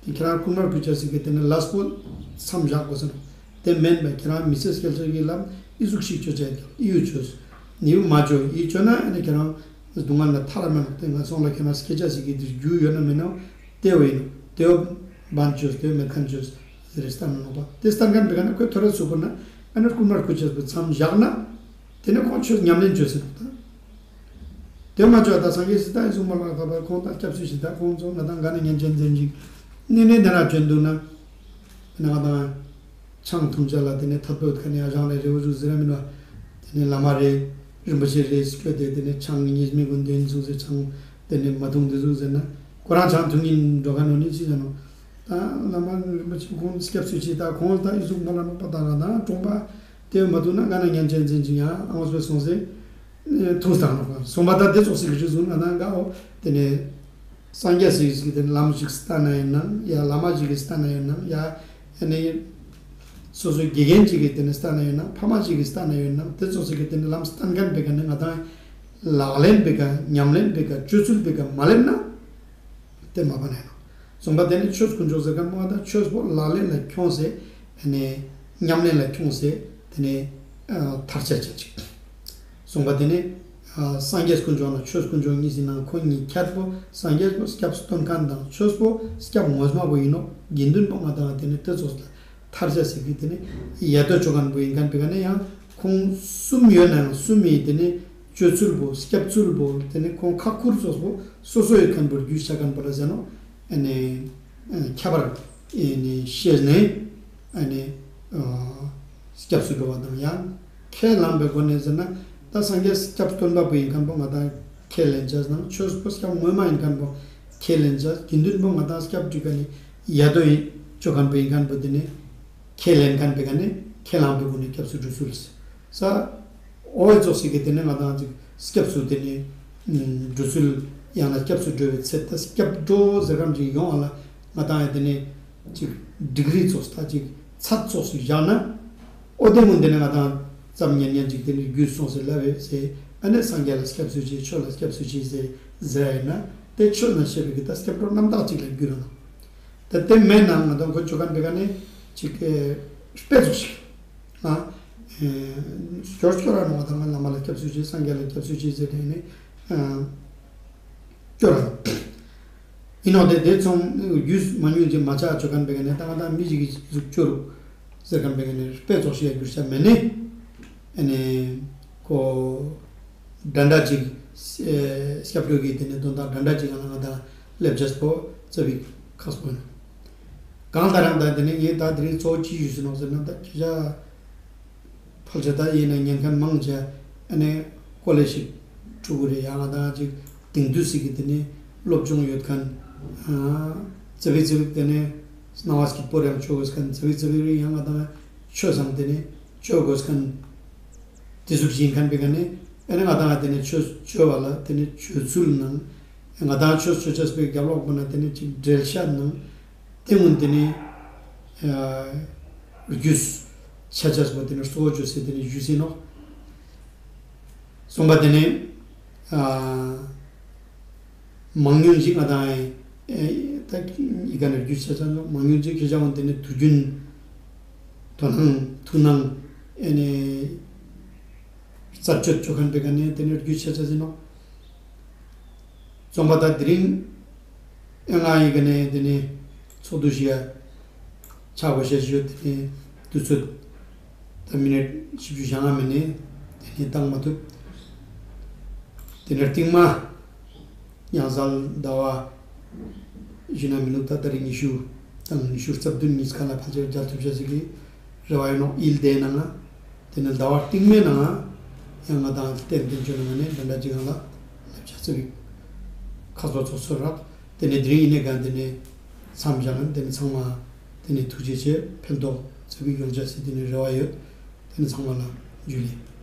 ཏེ་ཁྱེད་རང་རྐུན་མ་རྐུ་ཅེས་སི་ཏེ་ནེ་ལས་པོ་མཚམས་བཞག་དགོས་ཟེར་ནོག་ཏེ་མེན་པ་ཁྱེད་རང་མི་ཚེ་སྐྱེལ་ཆ་གི་ལམ་ཨི་ཟུག་ཤིག་ཅོ་ཅེས་ཨི་ཡུ་ཅོས། ནི་ཡུ་མ་ཅོ་ཨི་ཅོ་ན་ཨ་ནི་ཁྱེད་རང་སྡུག་བསྔལ་ལ་ཐར་ར་མ་ནོག་ཏེ་ངན་སོང་ལ་ཁྱེད་རང་སྐྱེ་ཅེས་སི་ཏེ་རྒྱུ་ཡོད་ན་མེད་ན་ཏེ་བོ་ཨིན་ནོག་ཏེ་བོ་བན་ཅོས་ཏེ་བོ་མེད་ཁན་ཅོས་ཟེར་རེ་སྟན་ན་ནོག་པ། ཏེ་སྟན་ཁན་བོའི་ཀ་ནེ་ཁོས་ཐོ་རེ་ཚུགས་པ་ན་ཨ་ནི་རྐུན་མ་རྐུ་ཅེས་པོ་མཚམས་བཞག་ན་ཏེ་ནེ་ཁོང་ཆོས་ཉམས་ལེན་ཅོས་ཟེར་ནོག་ད། ཏེ་མ་ཅོ་ད་སངས་རྒྱས་སི་ཏ་ཨི་ཟུག་མ་ལ་ད་པ་ཁོང་ད་སྐྱབས་སུ་མཆི་ད་ཁོང་ཚོ་ང་དང་ག་ནེ་ཉན་ཅན་ཅན་ཅིག་ནེ་ནེ་ཏེ་ན་ཅོན་འདུག་ན་ང་དང་ཆང་འཐུང་ཅེས་ལ་ཏེ་ནེ་ཐད་པོ་ཡོད་ཁན་ནི་ཨ་ཞང་ལེ་རེ་བོ་ཟུག་ཟེར་ར་མིན་བ། ཏེ་ནེ་བླ་མ་རེ་རིན་པོ་ཆེ་རེ་སྐྱོད་དེ་ཏེ་ནེ་ཆང་ཉིས་མི་གུན་ཏེ་ནེ་ཟུག་ཟེར་ཆང་ཏེ་ནེ་མ་འཐུང་ཏེ་ཟུག་ཟེར་ན་ཁོ་རང་ཆང་འཐུང་ཉིན་འགྲོ་ཁན་ནོ་ནི་ཅི་ཟེར་ནོག་ད་བླ་མ་རིན་པོ་ཆེ་ཁོང་སྐྱབས་སུ་མཆི་ད་ཁོང་ད་ཨི་ཟུག་མ་ལ་ནོག་པ་ད་ང་དང་གྲོང་པ་ཏེ་མ་འཐུང་ན་ག་ནེ་ཉན་ཅན་ཅན་ཅིག་ཡང་ཨ་ངོས་པོ་སོང་སེ་འཐུང་སྟངས་ནོག་པ། སོང་པ་ད་ཏེ་ཙོགས་སི་གི་རིགས་ཟུག་ང་དང་ག་འོ་ཏེ་ནེ་སངས་རྒྱས་སི་ཏེ་ནེ་ལམ་ཞིག་སྟན་ན་ཡོད་ན་ཡ་བླ་མ་ཞིག་གི་སྟན་ན་ཡོད་ན་ཡ་ཨ་ནི་སོ་སོའི་དགེ་རྒན་ཅིག་གི་ཏེ་ནེ་སྟན་ན་ཡོད་ན་ཕ་མ་ཅིག་གི་སྟན་ན་ཡོད་ན་ཏེ་ཙོགས་སི་གི་ཏེ་ནེ་ལམ་སྟན་ཁན་བོའི་ཀ་ནེ་ང་དང་ལག་ལེན་བོའི་ཀ་ཉམས་ལེན་བོའི་ཀ་སྤྱོད་ཚུལ་བོའི་ཀ་མ་ལེབ་ན་ཏེ་མ་པ་ནེ་ནོག་གསུངས་པ་ཏེ་ནེ་ཆོས་དཀོན་མཆོག་ཟེར་ཁན་བོ་ང་དང་ཆོས་པོ་ལག་ལེན་ལ་ཁྱོངས་སེ་ཨ་ནི་ཉམས་ལེན་ལ་ཁྱོངས་སེ་ཏེ་ནེ་ཨ་ཐར་ཆ་ཅན་ཅིག་གསུངས་པ་ཏེ་ནེ་ཨ་སངས་རྒྱས་དཀོན་མཆོག་ན་ཆོས་དཀོན་མཆོག་གཉིས་སི་ནང་ཁོང་གཉིས་ཁྱད་པོ་སངས་རྒྱས་པོ་སྐྱབས་སུ་སྟོན་ཁན་དང་ཆོས་པོ་སྐྱབས་ངོ་མ་བོ་ཨིན་ནོག་དགེ་འདུན་པོ་ང་དང་ཏེ་ནེ་ཏེ་ཙོགས་ལ་ཐར་ཆ་ཟེར་གི་ཏེ་ནེ་ཡ་དོ་ཅོ་ཁན་བོ་ཨིན་ཁན་བོའི་ཀ་ནེ་ཡང་ཁོང་གསུམ་ཡོད་ན་ཡང་གསུམ་མི་ཏེ་ནེ་སྤྱོད་ཚུལ་བོ་སྐྱབས་ཚུལ་བོ་ཏེ་ནེ་ཁོང་ཁག་ཁུར་ཙོགས་པོ་སོ་སོ་ཡོད་ཁན་བོ་རྒྱུས་ཆ་ཁན་བོ་ལ་ཟེར་ནོག་ཨ་ནི་ཁྱད་པར་ཨ་ནི་ཤེས་ནེ་ཨ་ནི་སྐྱབས་སུ་འགྲོ་བ་དང་ཡང་ཁས་བླངས་པའི་སྒོ་ནེ་ཟེར་ན་ད་སངས་རྒྱས་སྐྱབས་སྟོན་པ་བོ་ཨིན་ཁན་བོ་ང་དང་ཁས་ལེན་ཅེས་ནང་ཆོས་པོ་སྐྱབས་ངོ་མ་ཨིན་ཁན་བོ་ཁས་ལེན་ཅེས་དགེ་འདུན་པོ་ང་དང་སྐྱབས་འགྲོ་ཁན་ནི་ཡ་དོ་ཨིན་ཅོ་ཁན་བོ་ཨིན་ཁན་བོ་ཏེ་ནེ་ཁས་ལེན་ཁན་བོའི་ཀ་ནེ་ཁས་བླངས་པའི་སྒོ་ནེ་སྐྱབས་སུ་འགྲོ་ཚུལ་ས། འོ་ཙོགས་སི་གི་ཏེ་ནེ་ང་དང་ཅིག་སྐྱབས་སུ་ཏེ་ནེ་འགྲོ་ཚུལ་ཡང་ན་སྐྱབས་སུ་འགྲོ་བའི་ཚད་ད་སྐྱབས་འགྲོ་ཟེར་ཁན་ཅིག་ཡོང་བ་ལ་ང་དང་ཡང་ཏེ་ནེ་ཅིག་ཌིག་རི་ཙོགས་ད་ཅིག་ཚད་ཙོགས་སི་བཞག་ན་འོ་ཏེ་གུན་ཏེ་ནེ་ང་དང་ཙམ་ཉན་ཉན་ཅིག་ཏེ་ནེ་རྒྱུས་སོང་སེ་ལབ་བེ་ཟེར་ཨ་ནི་སངས་རྒྱས་ལ་སྐྱབས་སུ་མཆི་ཆོས་ལ་སྐྱབས་སུ་མཆི་ཟེར་ཟེར་ཡིན་ན་ཏེ་ཆོས་ན་ཤེས་པའི་གི་ད་སྐྱབས་འགྲོ་རྣམ་དག་ཅིག་ལ་འགྱུར་ར་ནོག་ད་ཏེ་མེད་ན་ང་དང་ཁོ་ཅོ་ཁན་བོའི་ཀ་ནེ་ཅིག་ཨེ་དཔེ་ཙོགས་ཤིག་ཨ་ཨེ་སྐྱོར་སྐྱོར་ར་ནོག་ང་དང་བླ་མ་ལ་སྐྱབས་སུ་མཆི་སངས་རྒྱས་ལ་སྐྱབས་སུ་མཆི་ཟེར་ཏེ་ནེ་ཨ་སྐྱོར་ར་ནོག་ཨིན་ནོག་ཏེ་ཏེ་ཚོང་རྒྱུས་མ་ཉུང་ཅིག་མ་ཆ་ཅོ་ཁན་བོའི་ཀ་ནེ་ད་ང་དང་མི་ཞིག་གི་ཟུག་སྐྱོར་ཟེར་ཁན་བོའི་ཀ་ནེ་དཔེ་ཙོགས་ཤིག་ཡ་འགྱུར་ཆ་མེད་ནེ་ཨ་ནི་ཁོ་འདྲ་འདྲ་ཅིག་ཨེ་སྐྱབས་འགྲོ་གི་ཏེ་ནེ་དོན་དག་འདྲ་འདྲ་ཅིག་ང་དང་ང་དང་ལེབ་ཅེས་པོ་ཙ་པིག་ཁག་པོ་ཨིན་ནོག་གང་ལྟར་ཡང་ད་ཏེ་ནེ་ངས་ད་དེ་རིང་གཙོ་བོ་ཅི་ཞུས་ཟེར་ནོག་ཟེར་ན་ད་ཁྱེད་ཅག་ཕལ་ཆེར་ད་ཡིན་ན་ཉན་ཁན་མང་ཆེ་ཨ་ནི་ཀོ་ལེ་ཞིག་ ཅུ་གུ་རེ་ཡང་ང་དང་ཅིག་དེང་དུས་སི་གི་དེ་ནེ་སློབ་སྦྱོང་ཡོད་ཁན། ཙ་པིག་ཙ་པིག་དེ་ནེ་སྣང་བ་སྐྱིད་པོ་རེ་ཡང་ཅོ་གོས་ཁན། ཙ་པིག་ཙ་པིག་རེ་ཡང་ང་དང་ཆོས་སང་དེ་ནེ་ཅོ་གོས་ཁན། དེ་ཟུག་ཞིག་ཨིན་ཁན་པེ་ཀ་ནེ་ཨེ་ནེ་ང་དང་དེ་ནེ་ཆོས་ཅོ་བ་ལ་དེ་ནེ་ཆོས་ཚུལ་ནང་ང་དང་ཆོས་ཅོ་ཅེས་པེ་རྒྱབ་ལོགས་པོ་ན་དེ་ནེ་ཅིག་འགྲེལ་བཤད་ནང་དེ་མུན་དེ་ནེ་རྒྱུས་ཆ་ཅེས་པོ་དེ་ནེ་གཙོ་བོ་ཅོས་སེ་དེ་ནེ་ཞུས་ཨིན་ནོག། སོང་པ་དེ་ནེ་མང་ཉུང་ཞིག་ང་དང་ཨེ་ད་ཨི་ཀ་ནེ་རྒྱུས་ཆ་ཅེས་ནོག། མང་ཉུང་ཞིག་ཁྱེད་ཅག་འོན་དེ་ནེ་དུས་རྒྱུན་དོ་སྣང་ཐུགས་སྣང་ཨེ་ནེ་རྩད་གཅོད་ཅོ་ཁན་པེ་ཀ་ནེ་དེ་ནེ་རྒྱུས་ཆ་ཅེས་ཨིན་ནོག། སོང་པ་ད་དེ་རིང་ཨེ་ང་ཨི་ཀ་ནེ་དེ་ནེ་ཚོགས་འདུ་ཞིག་ཡ་ཆ་གོས་ཤེས་ཞིག་ཡོད། དེ་ནེ་དུས་ཚོད་ད་མི་ནཊ་བཞི་བཅུ་ཞེ་ལྔ་མ་ནེ་དེ་ནེ་བཏང་མ་ཐུབ། དེ་ནེ་རྟིང་མ་ཡང་གསལ་ཟླ་བ་བཞི་ན་མི་ནུག། ད་ད་རིང་ཉི་ཤུ་དང་ཉི་ཤུ་རྩ་བདུན་གཉིས་ཀ་ལ་ཕལ་ཆེར་མཇལ་ཐུབ་ཅེས་སི་རེ་བ་ཨིན་ནོག། ཨིལ་དེ་ནང་ང་དེ་ནེ་ཟླ་བ་རྟིང་མའི་ནང་ང་ཡང་ང་དང་ཏན་ཏན་ཅོ་ནང་ང་ནེ་འདྲ་འདྲ་ཅིག་གང་ལ་ལེབ་ཆ་ཚེ་བིག་ཁ་ཚོ་ཚོགས་ཚོར་རག། དེ་ནེ་དེ་རིང་ཨི་ནེ་གང་དེ་ནེ་མཚམས་བཞག་ན་དེ་ནེ་ཚང་མ་དེ་ནེ་ཐུགས་རྗེ་ཆེ། ཕན་ཐོགས་ཚེ་བིག་ཡོང་ཆ་སི་དེ་ནེ་རེ་བ་ཡོད། དེ་ནེ་ཚང་མ་ལ་ཇུ་ལེ།